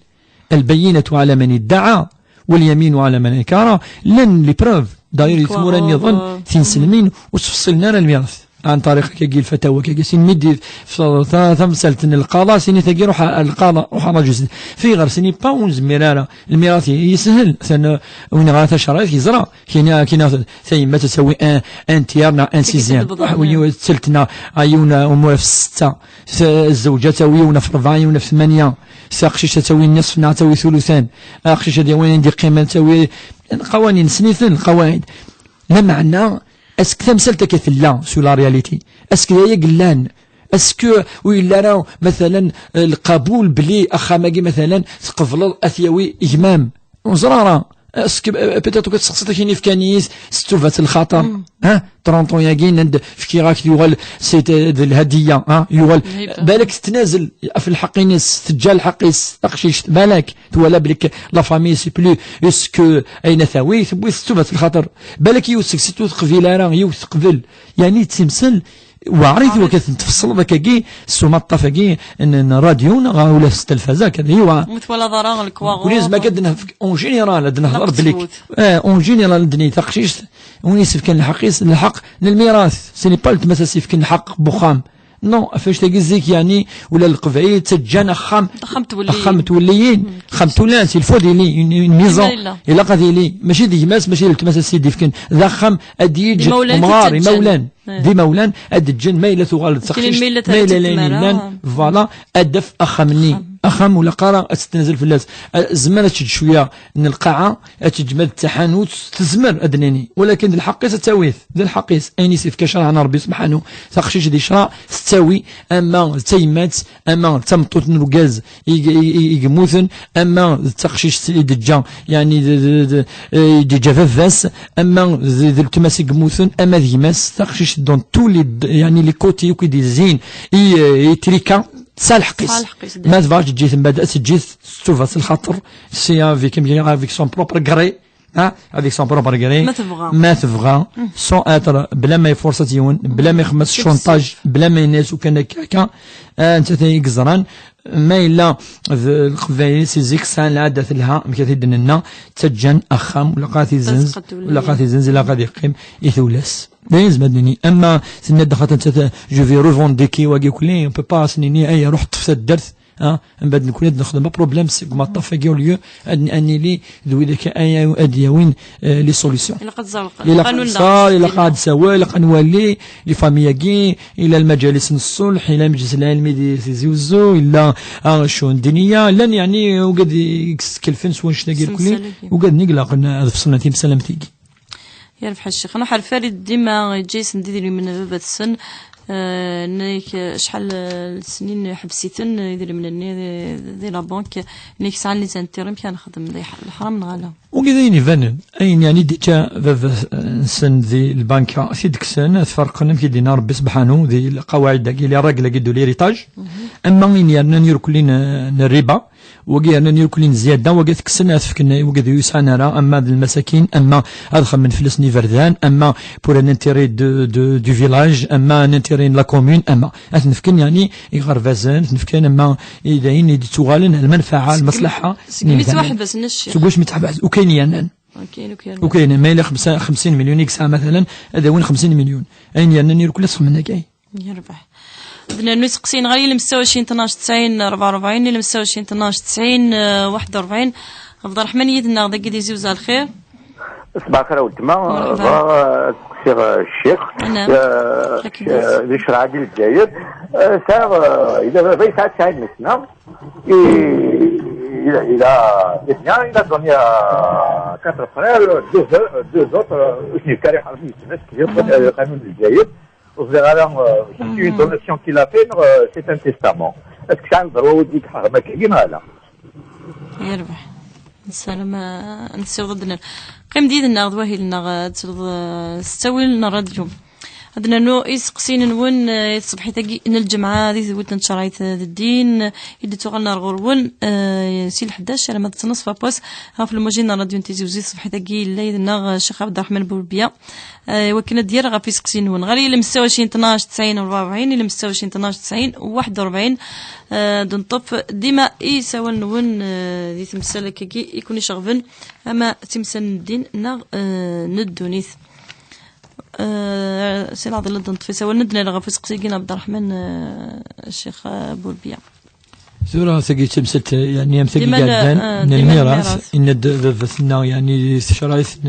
البينة على من ادعى واليمين على من أنكر. لن لبروف. داير يتمورا نظن تنسلمين وتفصلنا الميراث. عن طريق كاكي الفتاوى كاكي سين ميدي ف-، ف-، تمثلت القضاء سيني تاكي روح القضاء روح رجز في غير سيني با ونزمير على الميراث يسهل ثنا وين غاثا شرايف يزرع كينا كينا ثيما تسوي ان، ان تيار نا ان سيزيام. ويو تسلتنا عيونا أمور في الستة. ث-، الزوجة تسوي ونا في ربعة ونا في ثمانية. ثاقشيش تسوي النصف نا تسوي ثلثان. أقشيش هذه وين عندي قيمة تسوي قوانين سنيثن القواعد. لا معنى اسك تمثلت كثلا سو لا رياليتي. اسك هي قلان. اسك ولا راه مثلا القبول بلي اخاماكي مثلا تقبل اثيوي اجمام وزرارة. اسك بيتيتو كتسقسي كاين افكانيس ستوفات الخطر. ها، ثلاثين ياكين عند فكي راك يوغل سيت الهديه، ها يوغل بالك تتنازل في الحقينس، تجا الحقيس تقشيش بالك. تولى بليك لا فامي سي بلو اسكو اين ثاوي ثبوي ستوفات الخطر. بالك يوسك ستو تقبيل راه يوث قبل، يعني تمثل وعريض وكت تفصل ذاك كي سو مطاف كي ان راديو ولا في التلفازه كذا ايوا. مثل ضرر الكواغو وليز ما قد نهف اون جينيرال هاد نهضر بليك. اه، اون جينيرال دني تقشيش وين يسف كان الحق يس الحق للميراث سيني با التمسس يف كان الحق بخام. Non, ɣef annect-agi zik, yeɛni, ula d Leqbayel ttaǧǧan axxam, axxam n twelliyin. Axxam n twelliyin, axxam n tullas, il faut d-yili, une, une maison. Ilaq ad yili, mačči d gma-s, mačči d weltma-s ad s-t-id-ifken. D axxam ad d-yeǧǧ umɣar, imawlan, d imawlan ad d-ǧǧen, ma yella tuɣal d taqcict, ma yella ayen yellan, voilà, ad d-taf axxam-nni. Axxam ur ilaq ara ad tettnazal fell-as. Tezmer ad teǧǧ cwiya n lqaɛa, ad teǧǧ ma d taḥanut, tezmer ad d-nini. Walakin d lḥeqq-is ad tawi-t. D lḥeq-is, ayen i s-ifka ccṛeɛ n Ṛebbi subḥanu. Taqcict di ccṛeɛ tettawi, ama d tayemmat, ama d tameṭṭut n urgaz i, i, i, i yemmuten, ama d taqcict i d-teǧǧa, yeɛni d, d, d, eh, i d-yeǧǧa baba-s, ama d, d weltma-s i yemmuten, ama d gma-s, taqcict dans tous les, yeɛni les côtés akk i d-yezzin i, eh, i trika, tesɛa lḥeqq-is. Tesɛa lḥeqq-is, ma tebɣa ad teǧǧ-it mbaɛd, ad teǧǧ-it s ttuba s lxaṭer, si avec, avec son propre gré, hein, avec son propre gré. Ma tebɣa. Ma tebɣa, sans être, bla ma iforsa yiwen, bla ma ixdem-as chantage, bla ma yenna-as ukan akka, akka. Ah, netta i yeẓran, ma yella d Leqbayel si zik sɛan lɛada telha, amek ad t-id-nenna, ttaǧǧan axxam, ur ilaq ad t-izzenz, ur ilaq ad t-izzenz, ilaq ad yeqqim i tullas. D ayen nezmer ad nini. Ama tenna-d xaṭer nettat, je vais revendiquer wagi ukli, on peut pas as-nini, ay, ruḥ ṭṭef taddart, ah, mbaɛd nekni ad nexdem problème seg umaṭṭaf-agi, au lieu ad, ad nili d widak ay, ay, ad yawin, eh, les solutions. Ilaq ad tẓer, ilaq ad tẓer, ilaq ad tsawel, ilaq ad nwali les familles-agi, ila lmaǧalis n ṣṣulḥ, ila lmeǧlis lɛilmi di Tizi Uzzu, ila, ah, ccun ddiniya, llan, yeɛni, ugad i yeskelfen s wannect-agi irkelli, ugad-nni ilaq ad fṣlen timsal am tigi. Yerbeḥ a ccix. Nruḥ ar Farid, dima yeǧǧa-yasen-d idrimen baba-tsen. Eh, nnek acḥal, eh, n snin ḥbes-iten idrimen-nni di, di la banque. Nnek sɛan les intérêts, amek ara nexdem? D leḥ-, leḥram neɣ ala? Wagi d ayen ibanen. Ayen yeɛni d-yeǧǧa baba-nsen di lbanka, t-id-kksen, ad t-ferqen, amek i d-yenna Rebbi sebḥanu di lqawaɛid-agi, les règles-agi de l'héritage. Ama ayen yernan irkelli n, n rriba, wagi yernan irkelli n zzyada, wagi ad t-kksen, ad t-fken i wagi d ur yesɛan ara, ama d lmasakin, ama ad xemmen fell-asen iberdan, ama pour un intérêt de, de, du village, ama un intérêt n la commune, ama ad ten-fken, yeɛni, iɣerbazen, ad ten-fken, ama i d ayen i d-ttuɣalen, lmanfaɛa, lmaslaḥa. Segmi ttwaḥebsen a ccix. Seg wasmi ttwaḥebsen, ur kayen yernan. Ur kayen, ur kayen. Ur kayen, ma yella xemsa, xemsin milyun i yesɛa, matalan, ad awin xemsin milyun. Ayen yernan irkelli ad t-xemmen akka. Yerbeḥ. Ad nernu iseqsiyen ɣer ilem ستة وعشرين اثناش تسعين أربعة وأربعين, ilem ستة وعشرين اثناش تسعين واحد وأربعين. Abderrahman yid-neɣ dagi di Tizi Uzzu, lxir. Ṣbaḥ lxir a weltma. Merḥba. Bɣiɣ, eh, ad seqsiɣ, eh, ccix. Anam. Eh, eh, di ccreɛ di Lezzayer. Eh, sɛiɣ, eh, yella baba yesɛa tesɛin n sna. I, il a, il a, il a donné à quatre frères, deux, deux autres, euh, ur ten-yefki ara i ḥerbi, yesna-s kbir, euh, lqanun n Lezzayer. Ur ẓriɣ ara, euh, c'est une donation qu'il a fait, neɣ, euh, c'est un testament. Est-ce que tesɛiḍ ddreɛ ad d-tḥerrem akkagi neɣ ala? Yerbeḥ. Nessaram, euh, ad nessiweḍ ad d-nerr. Qqim-d yid-neɣ d wahil-nneɣ, euh, ad tesleḍ, euh, s ttawil n ṛṛadyu. Ad nernu iseqsiyen-nwen, eh, i tṣebḥit-agi n lǧemɛa di tewwurt n tcerɛit, eh, d ddin, eh, i d-tuɣalen ar ɣur-wen, eh, si lḥdac alamma d ttnaṣfa n wass ɣef lmujin n ṛṛadyu n Tizi Uzzu. Ṣṣbeḥit-agi yella yid-neɣ, eh, Ccix Ɛebderreḥman Burbiya, eh, i wakken ad d-yerr ɣef iseqsiyen-nwen. Ɣer ilem ستة وعشرين اثناش تسعين أربعة وأربعين, ilem ستة وعشرين اثناش تسعين واحد وأربعين, eh, ad d-neṭṭef dima isawalen-nwen, eh, di temsal akkagi i ken-iceɣben, ama d timsal n ddin neɣ, eh, n ddunit. Eh, si leɛḍil ad d-neṭṭef isawalen, ad d-nerr ɣef useqsi-agi n Ɛebderreḥman, eh, Ccix, eh, Burbiya. Tura tagi d tamsalt, yeɛni, am tagi dima n, iɛeddan, eh, n dima n lmiras, lmiras. Yenna-d baba-tneɣ, yeɛni, di tcerɛit n,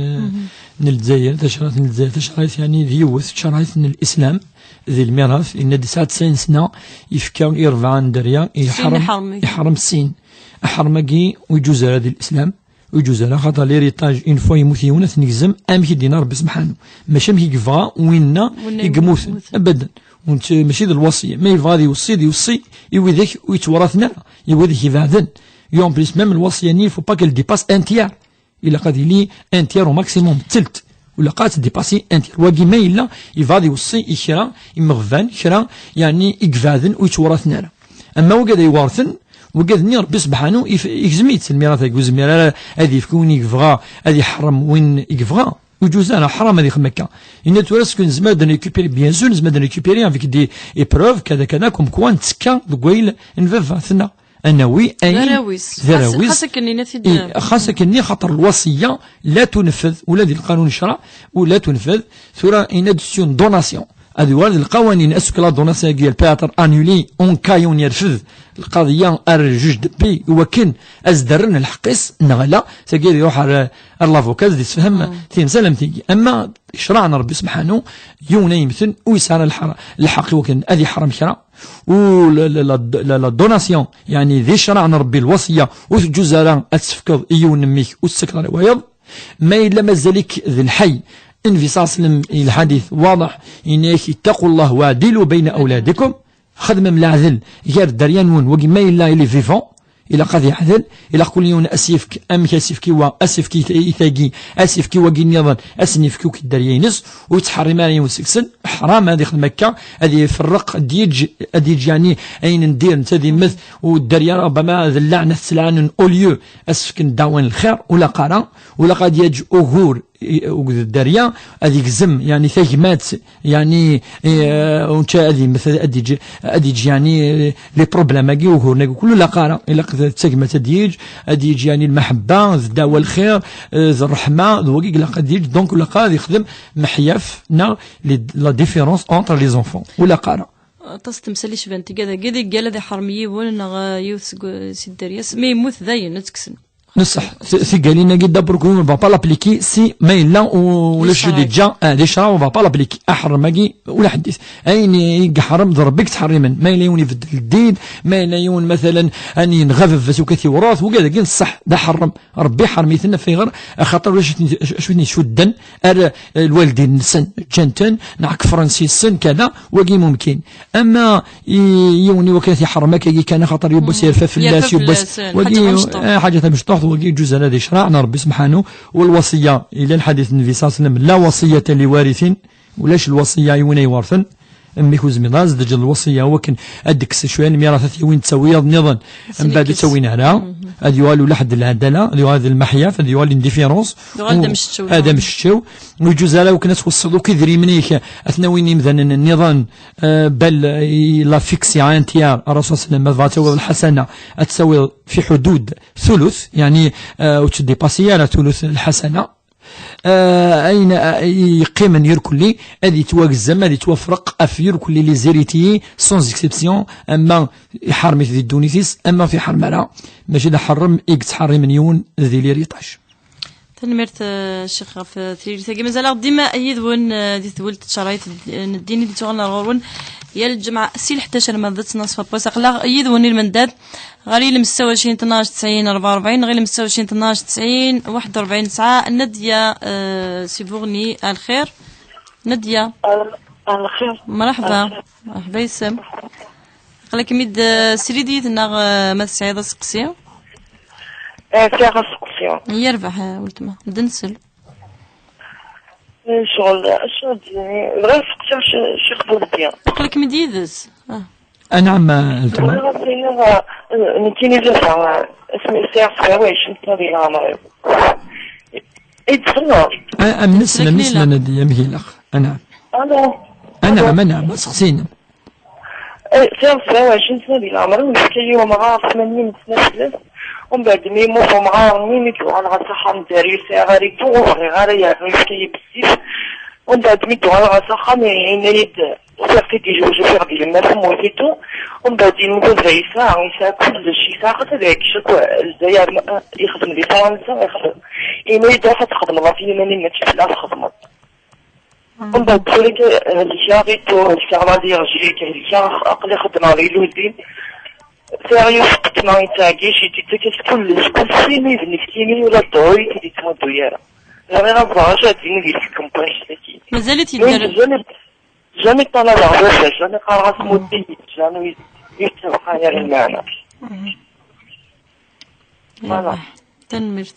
n Lezzayer, tacerɛit n Lezzayer, tacerɛit, yeɛni, d yiwet, tacerɛit n Lislam, di lmiras, yenna-d yesɛa tesɛin sna, yefka i rebɛa n dderya, sin iḥrem, iḥrem. Iḥrem sin. Aḥrem-agi ur iǧuz ara di Lislam. Ur iǧuz ara, xaṭer l'héritage, une fois yemmut yiwen, ad t-negzem, amek i d-yenna Rebbi sebḥanu. Mačči amek i yebɣa winna i yemmuten. Abadan. Ur nett-, mačči d lwaṣiyya. Ma yebɣa ad iweṣṣi, ad iweṣṣi i widak ur yettwaṛaten ara, i widak ibeɛden. Et en plus, même lwaṣiyya-nni, il faut pas qu'elle dépasse un tiers. Ilaq ad yili un tiers au maximum, telt. Ur ilaq ad tdipasi un tiers. Wagi ma yella, yebɣa ad iweṣṣi i kra, imeɣban, kra, yeɛni, i ibeɛden, ur yettwaṛaten ara. Ama wigad ay iweṛten, wigad-nni Rebbi sebḥanu if-, igzem-itt lmirat-agi, ur yezmir ara ad yefk win i yebɣa, ad iḥrem win i yebɣa. Ur iǧuz ara, ḥram ad yexdem akka. Yenna tura, est-ce que nezmer ad récupérer? Bien sûr, nezmer ad récupérer avec des épreuves, kada, kada, comme quoi nettekka deg wayel n baba-tneɣ. Ad nawi ayen d arraw-is. D arraw-is. Xas, xas akken yenna-t-id. I, xas akken-nni, xaṭer lwaṣiyya la tunfed, ula di lqanun n ccreɛ, ur la tunfed, tura yenna-d c'est une donation. ad yuɣal d lqawanin, est-ce que l'ordonnance-agi, elle peut être annulée en cas on yerfed lqaḍiyya ar juge de paix, i wakken ad s-d-rren lḥeqq-is neɣ ala? Tagi ad iruḥ ar, ar l'avocat, ad d-isefhem timsal am tigi. Ama ccṛeɛ n Ṛebbi subḥanu, yiwen ay yemmten ur yesɛi ara lḥeṛ-, lḥeqq i wakken ad iḥrem kra. U la, la, la, la, la donation, yeɛni di ccṛeɛ n Ṛebbi, lwaṣiyya, ur teǧǧuz ara ad tt-tefkeḍ i yiwen n mmi-k ur tettakeḍ ara i wayeḍ. Ma yella mazal-ik d lḥay, Nnbi ṣalla Llahu ɛalayhi wa sallam, lḥadit waḍeḥ, yenna-yak: "Ittaqu Llah wa ɛdilu bayna awladikum." Xedmem leɛdel gar dderya-nwen, wagi ma yella il est vivant, ilaq ad yeɛdel, ilaq kul yiwen ad s-yefk, amek ad s-yefk i wa, ad s-yefk i ta-, i tagi, ad s-yefk i wagi nniḍen, ad sen-yefk akk i dderya-ines, ur yettḥerrim ara yiwen seg-sen, ḥram ad yexdem akka, ad iferreq, ad yeǧǧ, ad yeǧǧ yeɛni ayen n dir netta d immet, u dderya, ṛebama d lɛna, ad tt-lɛanen, au lieu ad s-fken ddeɛwa n lxir, ur ilaq ara, ur ilaq ad yeǧǧ ugur i, akked dderya, ad yegzem, yeɛni, tagmat, yeɛni, eh, unca ad yemmet, ad yeǧǧ, ad yeǧǧ, yeɛni, eh, les problèmes-agi, uguren-agi, kul ur ilaq ara. Ilaq d tagmat ad yeǧǧ, ad yeǧǧ, yeɛni, lmaḥebba, d ddeɛwa lxir, eh, d ṛṛeḥma, d wagi ilaq ad yeǧǧ, donc ur ilaq ara ad yexdem meḥyaf, neɣ les, la différence entre les enfants. Ur ilaq ara. Aṭas n temsal icban tigad-agi, di ggal ad iḥrem yiwen neɣ, eh, yiwet seg, si dderya-s, mi yemmut dayen, ad tt-kksen. Neṣṣeḥ, ti-, tigalin-agi, d'abord, on va pas l'appliquer si ma yella u-, ulac di ǧǧa, ah, di ccṛeɛ, on va pas l'appliquer. Aḥrem-agi, ula ḥedd-, ayen i iḥrem d Ṛebbi i yettḥerrimen. Ma yella yiwen ibeddel ddin, ma yella yiwen, mathalan, ad yenɣa baba-s u kat iwṛet, wigad-agi neṣṣeḥ, d aḥrem. Ṛebbi iḥrem-iten, ɣef ayɣer? Axaṭer ulac acu i ten-, acu i ten-icudden ar, eh, lwaldin-nsen, ǧǧan-ten, neɣ kefren s yes-sen, kada, wagi mumkin. Ama i yiwen i wakken ad t-iḥrem akkagi kan, axaṭer yiwwas yerfa fell-as, yiwwas, wagi, eh, ḥaǧa tamecṭuḥt, wagi ǧuz ara di ccṛeɛ n Ṛebbi subḥanu, u lwaṣiyya, yella lḥadit n Nnbi ṣalla Llahu ɛalayhi wa sallam: "La waṣiyyata li warithin", ulac lwaṣiyya i win ay iwerten, mmi-k ur tezmireḍ ara ad s-d-teǧǧeḍ lwaṣiyya, wakken ad d-tekkes cwiya n lmirat, ad t-yawin ttawin nniḍen, mbeɛd ur ttawin ara, ad yuɣal ula ḥedd lɛedala, ad yuɣal d lmeḥyaf, ad yuɣal une différence, ad d amceččew, ur yeǧuz ara wakken ad tweṣṣeḍ akk idrimen-ik, ad ten-awin imdanen nniḍen, Eh, bal, eh, la fixé à un tiers, Ṛṛasul ṣalla Llahu ɛalayhi wa sallam, ma tebɣa ad tawiḍ lḥasana, ad tawiḍ fi ḥudud thuluth, yeɛni, eh, ur ttdipasi ara thuluth lḥasana. Eh, ayen, eh, yeqqimen irkelli, ad yettwagzem, ad yettwafreq ɣef irkelli, les héritiers, sans exception, ama iḥrem-it di ddunit-is, ama ur t-iḥrem ara. Mačči d aḥrem i yettḥerrimen yiwen di l'héritage. Tanemmirt, eh, Ccix, ɣef, eh, tririt-agi. Mazal-aɣ dima yid-wen, eh, di tewwelt n tcerrayt d-, n ddin i d-ittuɣalen ar ɣur-wen yal lǧemɛa si lḥdac arma d ttnaṣ n wass. Aql-aɣ yid-wen i lmendad ɣer ilem setta u ɛecrin tnac tesɛin rebɛa u rebɛin, neɣ ilem setta u ɛecrin tnac tesɛin waḥed u rebɛin. Nesɛa Nadya, eh, si Buɣni. Alxir Nadya. Al-, alxir. Mṛeḥba. Alxir. Mṛeḥba yes-m. Aql-ikem-id, eh, srid yid-neɣ, eh, ma tesɛiḍ aseqsi? Eh, sɛiɣ aseqsi. Yerbeḥ, eh, weltma. Ad nsel. Eh, ccɣel, ccɣel, bɣiɣ ad seqsiɣ ci-, Ccix Budebbi. Aql-ikem-id yid-s? Ah. Anɛam, a weltma. Bɣiɣ ad s-iniɣ, eh, nekkini d baba, eh, asmi sɛiɣ sebɛa u ɛecrin sna di leɛmer-iw. I d-tselleḍ? A, am nessen, am nessen, ad d-yamgilaq. Anɛam. Alo. Anɛam, anɛam, aseqsi-inem. Eh, sɛiɣ sebɛa u ɛecrin sna di leɛmer-iw, yefka-yi umɣar tmanyin sna fell-as. Umbeɛd mi yemmut umɣar-nni, mi d-uɣaleɣ s axxam, dderya ur sɛiɣ ara, ur bɣiɣ ara, yernu yefka-yi bessif. Umbeɛd mi d-uɣaleɣ s axxam, yenna-yi-d, ufiɣ-t-id yejwej, ufiɣ-d yemma temmut et tout. Umbeɛd yenna-d yesɛa, yesɛa kullec, yesɛa xaṭi ad iɛeggec akk Lezzayer, ma, yexdem di Fransa, yexdem. Yenna-yi-d, ruḥ ad txedmeḍ ɣef yiman-im, mačči fell-aɣ txedmeḍ. Umbeɛd tura kan helkeɣ i tura, helkeɣ la allergie, helkeɣ aql-i xeddmeɣ di l'usine. Sɛiɣ yiwet n qqetna yettɛeggic, yettittak-as kullec, kullec, imi d nekkini ula d ddṛuy ur yi-d-yettmuddu ara. Bɣiɣ ad ẓreɣ acu ara d-yini di tkempact-agi. Mazal-it yedder. Jamais, jamais ṭṭalabeɣ baba, jamais qqareɣ-as muddi, jamais ur yettebqa ara lmeɛna. Voilà. Tanemmirt,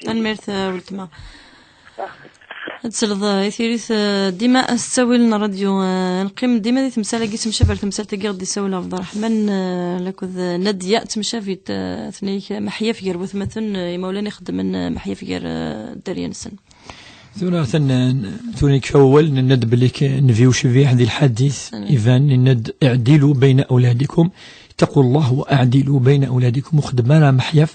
tanemmirt, a weltma. Ad tesleḍ, eh, i tiririt, eh, dima s ttawil n ṛṛadyu, eh, neqqim dima di temsal-agi, temcab ar temsalt-agi ɣ-d-isawel Ɛebderreḥman, eh, lakked, eh, Nadya, temcabit, eh, atni meḥyaf gar watmaten, eh, imawlan ixeddmen, eh, meḥyaf gar, eh, dderya-nsen. Tura atan, tura yekfa wawal, nenna-d belli k-, Nnbi ucbiḥ di lḥadit iban, nenna-d: "Iɛdilu bayna awladikum, ittaqu Llah wa aɛdilu bayna awladikum", ur xeddem ara meḥyaf,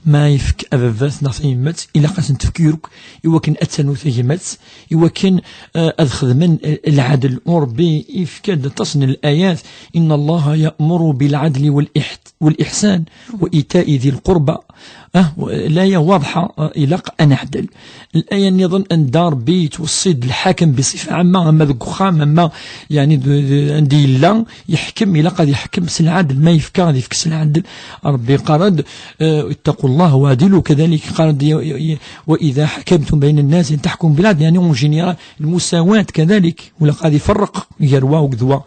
Ma yefk ababat neɣ tayemmat, ilaq ad ten-tefk yuruk i wakken ad tanu tagmat, i wakken, eh, ad xedmen, eh, lɛadel. U Ṛebbi yefka-d aṭas n lɛayat: إن الله يأمر بالعدل والإح-، والإحسان وإيتاء ذي القربى. Ah, l'aya waḍḥa, eh, ilaq ad neɛdel. L'aya nniḍen anda Ṛebbi yettweṣṣi-d lḥakem biṣifa ɛamma, ama deg uxxam, ama, yeɛni, d, d, anda yella, yeḥkem, ilaq ad yeḥkem s lɛadel. Ma yefka, ad yefk s lɛadel. Ṛebbi yeqqar-d, eh, اتقوا الله واعدلوا كذلك، yeqqar-d, y-, y-, y-, وإذا حكمتم بين الناس أن تحكموا بالعدل، yeɛni, en général, lmusawat كذلك, ur ilaq ad iferreq gar wa akked wa.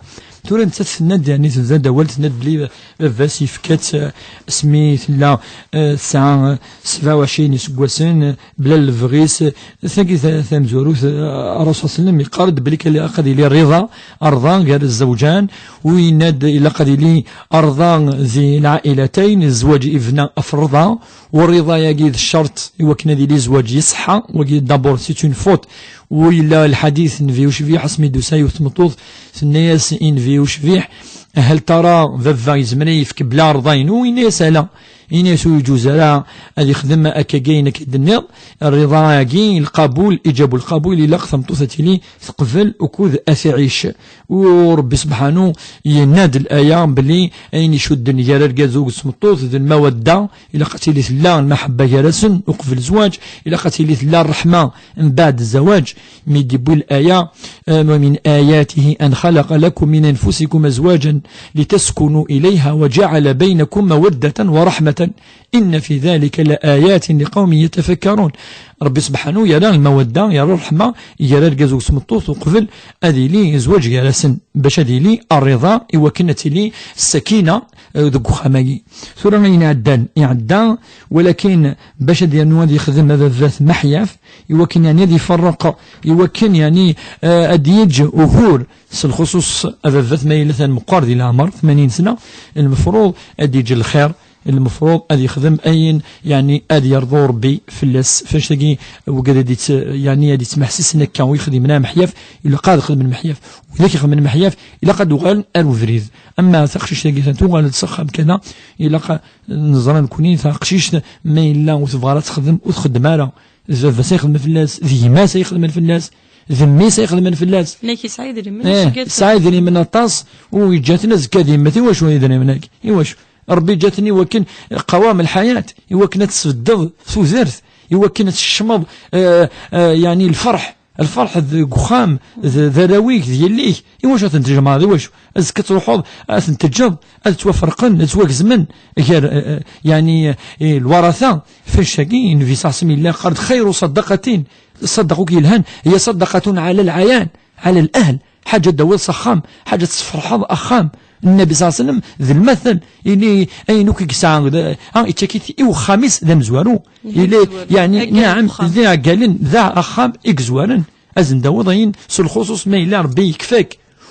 Tura nettat tenna-d, yeɛni, tebda-d awal, tenna-d belli baba-s yefka-tt, eh, asmi tella, eh, tesɛa, eh, sebɛa u ɛecrin iseggasen, eh, bla lebɣi-s. Tagi ta-, tamezwarut, eh, Ṛṛasul صلى الله عليه وسلم yeqqar-d belli kan ilaq ad yili rriḍa, rriḍa gar zzewǧan, u yenna-d ilaq ad yili rriḍa zi lɛailatayn, zzwaǧ ibna ɣef rriḍa, u rriḍa-yagi d ccerṭ i wakken ad yili zzwaǧ yeṣḥa, wagi d'abord c'est une faute. U yella lḥadit n Nnbi ucbiḥ, asmi d-tusa yiwet tmeṭṭut, tenna-yas i Nnbi ucbiḥ: "هل ترى baba yezmer ad yefk bla rriḍa-inu?" Yenna-yas: "Ala." Yenna-yas: "Ur yeǧuz ara ad yexdem akkagi ayen akka d-tenniḍ." Rriḍa-agi, lqabul, iǧab lqabul, ilaq tameṭṭut ad tili teqbel ukud ad tɛic. U Ṛebbi sebḥanu yenna-d laya belli ayen icudden gar argaz u tmeṭṭut d lmawadda, ilaq ad tili tella lmaḥebba gar-asen uqbel zzwaǧ, ilaq ad tili tella ṛṛeḥma mbeɛd zzwaǧ. Mi d-yewwi laya, eh, ومن آياته أن خلق لكم من أنفسكم أزواجا لتسكنوا إليها وجعل بينكم مودة ورحمة إن في ذلك لآيات لقوم يتفكرون. Ṛebbi sebḥanu yerra lmawadda, yerra ṛṛeḥma gar argaz u tmeṭṭut uqbel ad yili zzwaǧ gar-asen, bac ad yili rriḍa, i wakken ad tili ssakina, eh, deg uxxam-agi. Tura ayen iɛeddan, iɛedda, walakin bac ad yernu ad yexdem ababat maḥyaf, i wakken, yeɛni, ad iferreq, i wakken, yeɛni, eh, ad yeǧǧ ugur, s lxuṣuṣ ababat ma yella atan meqqer di leɛmer, tmanyin sna, lmefruḍ ad yeǧǧ lxir, lmefruḍ ad yexdem ayen, yeɛni, ad yerḍu Ṛebbi fell-as. F annect-agi, wigad ad yett-, yeɛni, ad yettmeḥsisen akka, u yexdimen ameḥyaf, ilaq ad xedmen meḥyaf. Widak ixedmen meḥyaf, ilaq ad uɣalen ar ubrid. Ama taqcict-agi, atan tuɣal-d s axxam kan, ilaq ad neẓra nekni taqcict ma yella ur tebɣa ara ad texdem, ur txeddem ara. D baba-s ay ixedmen fell-as, d gma-s ay ixedmen fell-as, d mmi-s ay ixedmen fell-as. Nekk yesɛa idrimen, eh, yesɛa idrimen aṭas, u yeǧǧa-ten azekka ad yemmet. Iwacu idrimen-agi? Iwacu? Ṛebbi yeǧǧa-ten i wakken qawam lḥayat, i wakken ad tesbeddeḍ tudert, i wakken ad tsekcmeḍ, eh, eh, yeɛni lferḥ, lferḥ deg uxxam, d, d arraw-ik, d yelli-k. Iwacu ad ten-tjemɛeḍ? Iwacu? Azekka ad truḥeḍ, ad ten-teǧǧeḍ, ad ttwaferqen, ad ttwagezmen gar, eh, eh, yeɛni, eh, lwarata. F annect-agi, Nnbi ṣaḥ yella yeqqar-d: "خير صدقة", ṣṣadaqa akk yelhan, "هي صدقة على العيان، على الأهل." Ḥaǧa ad d-tawiḍ s axxam, ḥaǧa ad tesferḥeḍ axxam. Nnbi ṣaḥ, d lmatal, ili ayen akk i yesɛa, d, ah, ittak-it i uxxam-is d amezwaru. Ili, yeɛni, akka, naɛam, d iɛeggalen, d axxam i yezwaren. Ad sen-d-tawiḍ ayen s lxuṣuṣ ma yella Ṛebbi yekfa-k.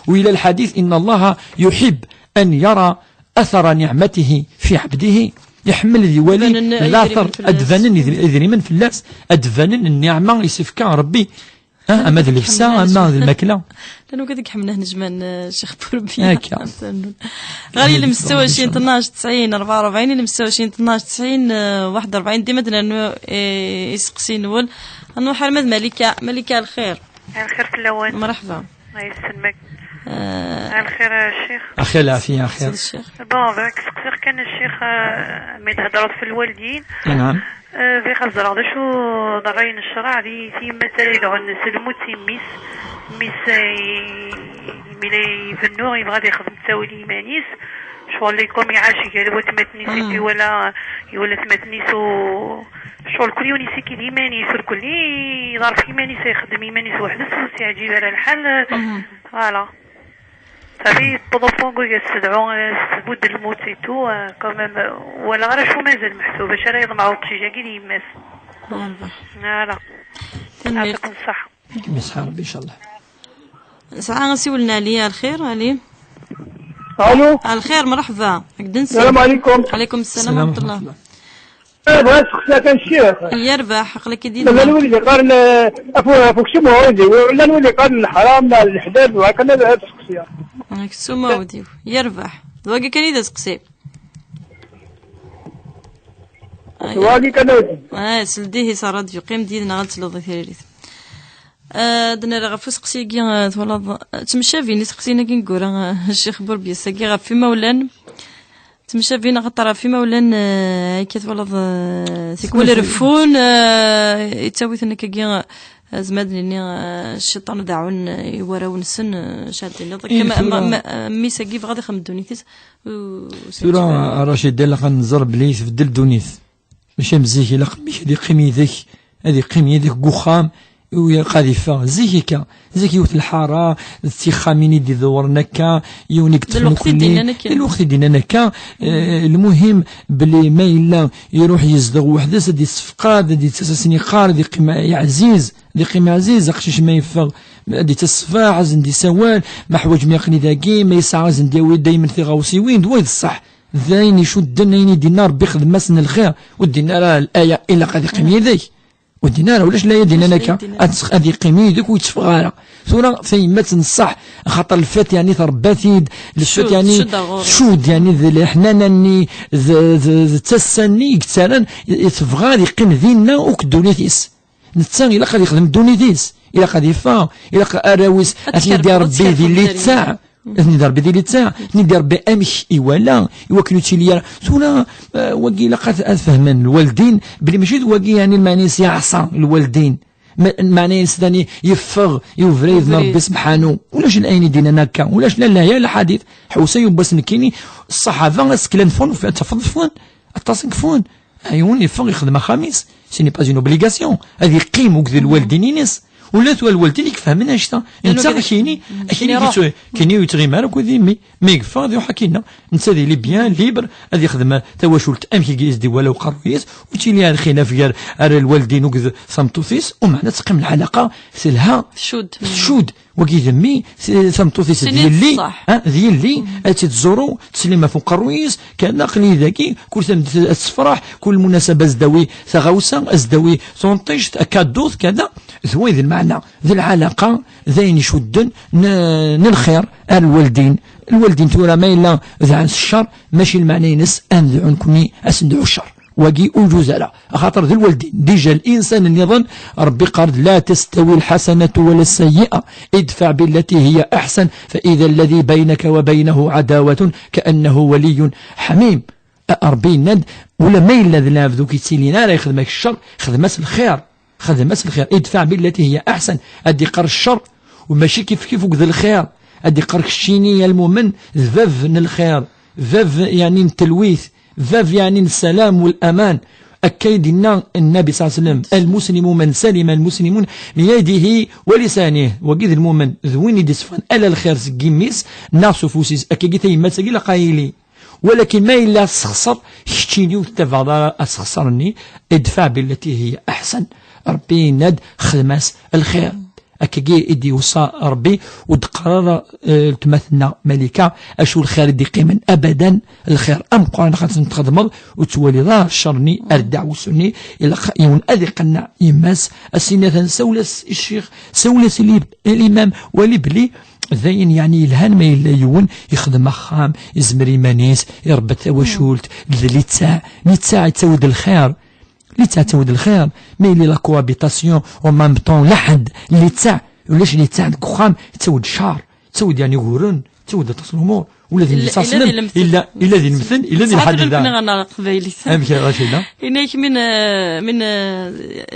U yella lḥadit: "إن الله يحب أن يرى أثر نعمته في عبده." Iḥemmel ad iwali later, ad d-banen idrimen fell-as, ad d-banen nniɛma i s-ifka Ṛebbi. Ah, ama d llebsa, ama d lmakla. Llan wigad i iḥemmlen ad nejmen, eh, Ccix Burbi. Akka. Ɣer ilem ستة وعشرين اثناش تسعين أربعة وأربعين, ilem ستة وعشرين اثناش تسعين واحد وأربعين, dima d-nernu, eh, iseqsiyen-nwen. Ad nruḥ arma d Malika. Malika, lxir. Lxir fell-awen. Merḥba. الله يسلمك. آه. الخير يا شيخ. أخي العافية، أخي. سيد الشيخ. Bon, bɣiɣ ad k-sseqsiɣ kan, a ccix, eh, mi d-theddreḍ f lwaldin. نعم. Eh, bɣiɣ ad ẓreɣ d acu d ṛṛay n ccṛeɛ di tyemmat ara yedɛun s lmut i mmi-s. Mmi-s, eh, mi la ibennu, yebɣa ad yexdem ttawil i yiman-is. Ccɣel, comme iɛac gar watmaten-is, iwala, iwala atmaten-is u Ccɣel kul yiwen yessikid iman-is, ur kulli iḍerref iman-is, ixeddem iman-is weḥd-s, ur s-yeɛǧib ara lḥal. Voilà. Safi, tewweḍ au point ur as-tedɛu, eh, s tbuddelmut et tout, eh, quand même, eh, walaɣ ara acu mazal meḥsub, acu ara yeḍmeɛ uqcic-agi d yemma-s. Voilà. Tanemmirt. Yeɛṭikum ṣṣeḥḥa. Kem yesɛa Ṛebbi, ncallah. Nesɛa asiwel n Ɛli, a lxir, Ɛli. Alo. A lxir, merḥba. Ak-d-nsiwel. Salam ɛlikum. Ɛlikum ssalam wa ṛaḥmatullah. Eh, bɣiɣ ad sseqsiɣ kan ccix. Yerbeḥ, aql-ak-id yid-neɣ. Mazal wid yeqqaren, eh, afu-, afukcum uɛudiw, llan wid yeqqaren leḥram, leḥlal, bɣiɣ kan ad, ad sseqsiɣ. Aksum uɛudiw, yerbeḥ. D wagi kan i d aseqsi. Wagi kan ad. Ah, sel-d ihi s ṛṛadyu, qqim-d yid-neɣ ad tesleḍ i tririt. Ah, ad nerr ɣef useqsi-agi, ah, twalaḍ, ah, ttemcabin iseqsiyen-agi n yura, ah, Ccix Burbiya-agi ɣef imawlan. Ttemcabin axaṭer ɣef imawlan, ah, akka twalaḍ, ah, tikwal reffun, ah, yettawi-ten akkagi, ah, azmad nini, ah, cciṭan ad aɛun, ah, i warraw-nsen, ah, acu ad d-tiniḍ. Akka ma, ma, ma, mmi-s-agi yebɣa ad ixdem ddunit-is, u-, tura, a Racid, ilaq ad nẓer belli tbeddel ddunit. Mačči am zik, ilaq mmi-k ad iqqim yid-k, ad iqqim yid-k deg uxxam, u ilaq ad iffeɣ. Zik akka, zik yiwet lḥara, d tixxamin i d-iḍewren akka, yiwen i yeṭṭfen lweqt i d-nnan akka. Lweqt i d-nnan akka, eh, lmuhim belli ma yella iruḥ yezdeɣ weḥd-s, ad yessefqad, ad yettas ad sen-yeqqar, ad yeqqim ɛziz, ad yeqqim ɛziz, aqcic ma yeffeɣ, ad yettas ṣṣbeḥ, ad sen-d-isawal, ma ḥwaǧ ma yaqni dagi, ma yesɛa ad sen-d-yawi daymen tiɣawsiwin, d way d ṣṣeḥ. D ayen icudden, ayen i d-inna Rebbi, xdem-asen lxir. Ur d-inna ara laya ilaq ad iqqim yid-k. Ur d-inna ara, ulac laya d-innan akka. Ad, ad iqqim yid-k ur yetteffeɣ ara. Tura tayemmat n ṣṣeḥ, axaṭer lfat, yani, tṛebba-t-id, lfat, yani, tcud, yani, d leḥnana-nni, d, d, d tassa-nni i yettarran, i, i tebɣa ad iqqim dinna akk ddunit-is. Netta ilaq ad yexdem ddunit-is, ilaq ad iffeɣ, ilaq arraw-is ad ten-id-irebbi di littaɛ. Ad ten-id-irebbi di littaɛ, ad ten-id-irebbi amek iwala, i wakken ur ttili ara. Tura, eh, wagi ilaq ad, ad fehmen lwaldin, belli mačči d wagi, yani, lmeɛna-is yeɛṣa lwaldin. Ma-, lmeɛna-is, yani, yeffeɣ i ubrid n Rebbi sebḥanu. Ulac ayen i d-innan akka, ulac la laya la ḥadit. Ḥewsa yiwwas nekkini, ṣṣaḥaba aseklan ffɣen, tafeḍ ffɣen, aṭas i yeffɣen. Ayen yeffeɣ yexdem axxam-is, ce n'est pas une obligation. Ad yeqqim akked lwaldin-ines. Ula d lwaldin i ifehmen annect-a. Netta kini, kini ur yettɣimi ara akked yimi. Mi yeffeɣ ad iruḥ akkinna. Netta ad yili bien libre, ad yexdem tawacult amek i s-d-iwala uqerruy-is, ur ttili ara lxilaf gar ara lwaldin akked tmeṭṭut-is, u meɛna teqqim lɛalaqa telha. Tcud. Tcud. Wagi d mmi, s-, tameṭṭut-is d yelli, ah, d yelli, ad tt-id-tẓuru, teslim ɣef uqerruy-is, kan aql-iyi dagi, kul tameddit ad tessefraḥ, kul munasaba ad s-d-tawi taɣawsa, ad s-d-tawi tunṭict, akadut, kada, d way d lmeɛna, d lɛalaqa, d ayen icudden n, n lxir ar lwaldin. Lwaldin tura ma yella dɛan s ccer, mačči lmeɛna-ines ad nedɛu nekni ad sen-nedɛu ccer. Wagi ur juz ara, axaṭer d lwaldin. Déjà, الإنسان nniḍen, Rebbi yeqqar-d: لا تستوي الحسنة ولا السيئة، ادفع بالتي هي أحسن، فإذا الذي بينك وبينه عداوة كأنه ولي حميم. A, Rebbi yenna-d, ula ma yella d lɛebd ur k-yettilin ara yexdem-ak ccer, xdem-as lxir. Xdem-as lxir. ادفع بالتي هي أحسن. Ad d-iqqar ccer, u mačči kif kif akked lxir. Ad d-iqqar keččini, a lmumen, d bab n lxir, bab, yani, n telwit, bab, yani, n ssalam u laman. Akka i d-yenna Nnabi ṣalla Llahu ɛalayhi wa sallam: المسلم من سلم المسلمون من يده ولسانه. Wagi d lmumen, d win i d-itteffɣen ala lxir seg yimi-s neɣ s ufus-is. Akkagi tayemmat-agi ilaq ad yili. Walakin ma yella tessexṣer, keččini ur tettabaɛeḍ ara asexṣer-nni, ادفع بالتي هي أحسن. Rebbi yenna-d: xdem-as lxir. Akkagi i d-iwṣa Rebbi, ur d-qqar ara, eh, weltma-tneɣ Malika, acu lxir i d-iqqimen abadan, lxir ameqqran xas n-txedmeḍ, ur tettwaliḍ ara ccer-nni ar ddeɛwessu-nni, ilaq yiwen ad iqenneɛ yemma-s, as-yini atan sawel-as i ccix, sawel-as i li-, i limam, wali belli d ayen, yani, yelhan ma yella yiwen ixdem axxam, izmer iman-is, irebba tawacult, d littaɛ, littaɛ yettawi-d lxir. Littaɛ tettawi-d lxir, mais il y a la cohabitation en même temps, la ḥedd, littaɛ, ulac littaɛ deg uxxam, tettawi-d ccer, tettawi-d, yani, uguren, tettawi-d aṭas n lumuṛ, ula d illa, illa d ilmeten, illa d ilmeten, illa d lḥadda. Neɣ aqbaylit. Amek ara cina? Yenna-yak min, eh, min, eh,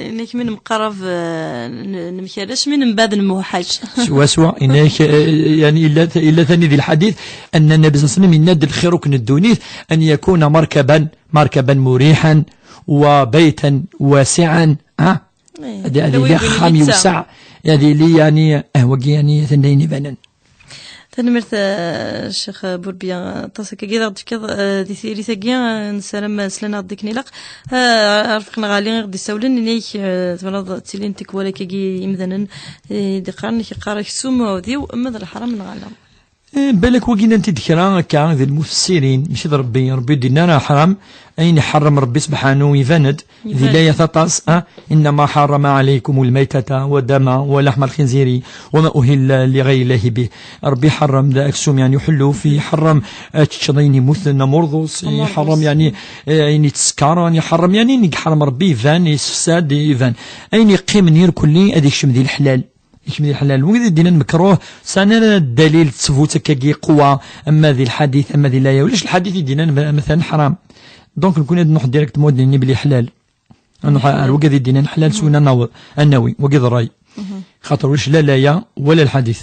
yenna-yak min mqarab, eh, n-, nemkerrac, min mbaɛd nemweḥḥac. Swaswa, yenna-yak, eh, yani, illa, illa tani di lḥadit, أن النبي صلى الله عليه وسلم yenna-d: الخير akk n ddunit, أن يكون مركبا مركبا مريحا وبيتا واسعا، ها؟ إيه. Ad, ad yili axxam yewseɛ, ad yili, yani, ah, wagi, yani, atan d ayen ibanen. Tanemmirt, eh, Ccix Burbiya, aṭas akkagi i aɣ-d-tefkiḍ, eh, di tiririt-agi, eh, nessaram, eh, slan-aɣ-d akken ilaq. Eh, Arfiq Neɣali i ɣ-d-issawlen, ini-ak, eh, twalaḍ, ttilin tikwal akkagi imdanen, eh, i d-iqqaren, i k-iqqar aksum uɛudiw, ma d leḥram neɣ ala. Eh, balak wagi nnan-t-id kra akka di lmufessirin, mačči d Rebbi. Rebbi ur d-yenni ara ḥram. Ayen iḥerrem Rebbi subḥanu iban-d di layat aṭas, ah, إنما حرم عليكم الميتة والدم ولحم الخنزير وما أهل لغير الله به. Rebbi iḥerrem d aksum, yeɛni uḥelluf, iḥerrem ad teččeḍ ayen yemmuten am urḍus, iḥerrem yeɛni, eh, ayen yettsekkaren, iḥerrem yeɛni ayen i iḥerrem Rebbi iban, yessefsad iban. Ayen yeqqimen irkelli ad ikcem di leḥlal. Ikcem di leḥlal. Wid i d-yennan mekruh, sɛan ara ddalil d ttbut akkagi qwa, ama di lḥadit, ama di laya. Ulac lḥadit i d-yennan ma-, matalan ḥram. Donc, nekni ad nruḥ directement ad d-nini belli ḥlal. Ad nruḥ ar wigad i d-yennan ḥlal s win ad naweḍ, ad nawi. Wagi d ṛṛay. Xaṭer ulac la laya wala lḥadit.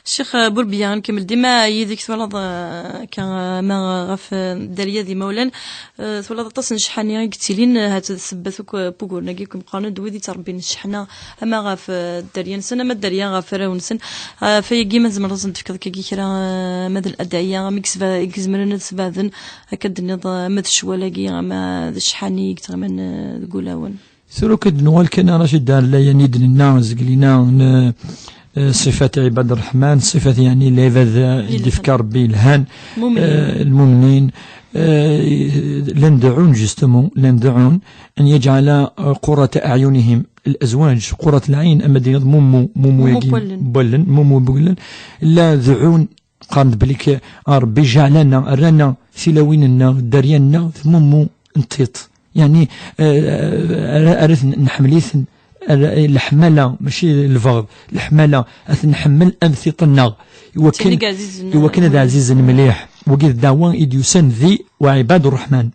Ccix, eh, Burbiya, nkemmel dima yid-k, twalaḍ, eh, akka, eh, ma ɣef, eh, dderya d imawlan, eh, twalaḍ aṭas n ccḥani i yettilin, eh, hat d ssebbat akk, eh, n wuguren-agi akk imeqqranen d wid yettṛebbin cceḥna, ama ɣef, eh, dderya-nsen, ama dderya ɣef warraw-nsen. Ɣef wayagi, ma tzemreḍ ad sen-tefkeḍ akkagi kra, eh, ma d ladɛiya, ama i yesba-, i izemren ad sbeɛden, akka d-tenniḍ, eh, ama d ccwal-agi, ama d ccḥani i yettɣiman, eh, deg wulawen. Tura kan nuɣal kan, a Racid, ar layan i d-nenna, zgelina n, eh, ṣifat Ɛibad Ṛṛeḥman, ṣifat, yeɛni, lɛibad, eh, i d-ifka Ṛebbi yelhan, eh, lmumnin, eh, llan deɛɛun, justement, llan deɛɛun, أن يجعل قرة أعينهم الأزواج، قرة العين, ama d-tiniḍ mummu, mummu-agi n wallen, mummu n wallen, la deɛɛun, qqaren-d belli k-, a Ṛebbi, jɛel-aneɣ, err-aneɣ tilawin-nneɣ, dderya-nneɣ, d mummu n tiṭ. Yeɛni, eh, ara, ara ten-, nḥemmel-iten, ara, leḥmala, mačči lbeɣḍ, leḥmala, ad ten-nḥemmel am tiṭ-nneɣ. Iwakken, iwakken ad ɛzizen mliḥ. Wagi d ddeɛwa i d-yusan di وعباد الرحمن.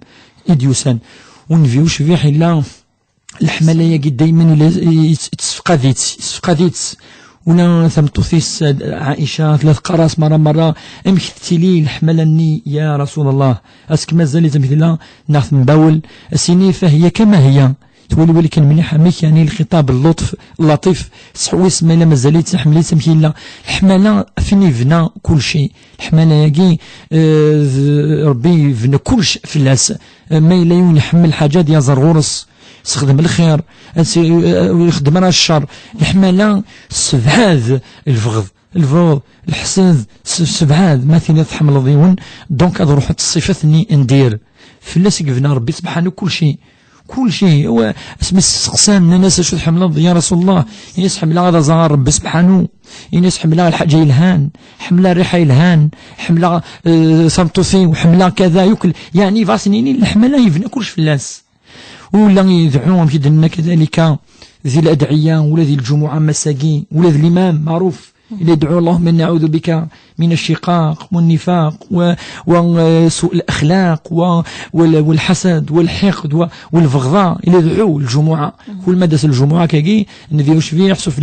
I d-yusan. Ur nbi ucbiḥ illa leḥmala-agi daymen ila, i-, i-, tessefqad-itt, tessefqad-itt. Ula tameṭṭut-is, Ɛica, tella teqqar-as merra, merra, amek tettili leḥmala-nni, ya Rasul Allah? Ass-k mazal-itt amek tella, neɣ tembawel? As-ini, فهي كما هي. Twali, wali kan mliḥ amek, yeɛni, lxiṭab, llutf, llaṭif, seḥwi-s, ma yella mazal-itt, iḥemmel-itt amek yella. Leḥmala, fin yebna kulci. Leḥmala-agi, eh, d-, Ṛebbi yebna kulci fell-as. Eh, ma yella yiwen iḥemmel ḥaǧa, ad yaẓ ar ɣur-s, sexdem lxir, ad s-, eh, ur ixeddem ara ccer. Leḥmala, ssebɛad lbeɣḍ, lbeɣḍ, leḥsed, s-, ssebɛad. Ma tiniḍ tḥemmleḍ yiwen, donc ad ruḥent ṣṣifat-nni n dir. Fell-as i yebna Ṛebbi subḥanu kulci. Kulci. Wa-, asmi s-, seqsan, nnan-as: "Acu tḥemmleḍ, ya Rasul Allah?" Ini-as: "Ḥemmleɣ ad aẓeɣ ɣer Ṛebbi subḥanu." Ini-as: "Ḥemmleɣ lḥaǧa yelhan, ḥemmleɣ rriḥa yelhan, ḥemmleɣ, eh, tameṭṭut-iw, ḥemmleɣ kada, yukel." Yeɛni, bɣas nini, leḥmala yebna kullec fell-as. Ula yedɛu, amek i d-nenna kadalika, di ladɛiya, ula di lǧumuɛa, mass-agi, ula d limam, maɛruf, ila yedɛu: "اللهم إني أعوذ بك من الشقاق والنفاق و-، وسوء الأخلاق و-، وال-، والحسد والحقد و-، والبغضاء." Ila yedɛu lǧumuɛa. Kul ma d-tas lǧumuɛa akkagi, nbi ucbiḥ, sufella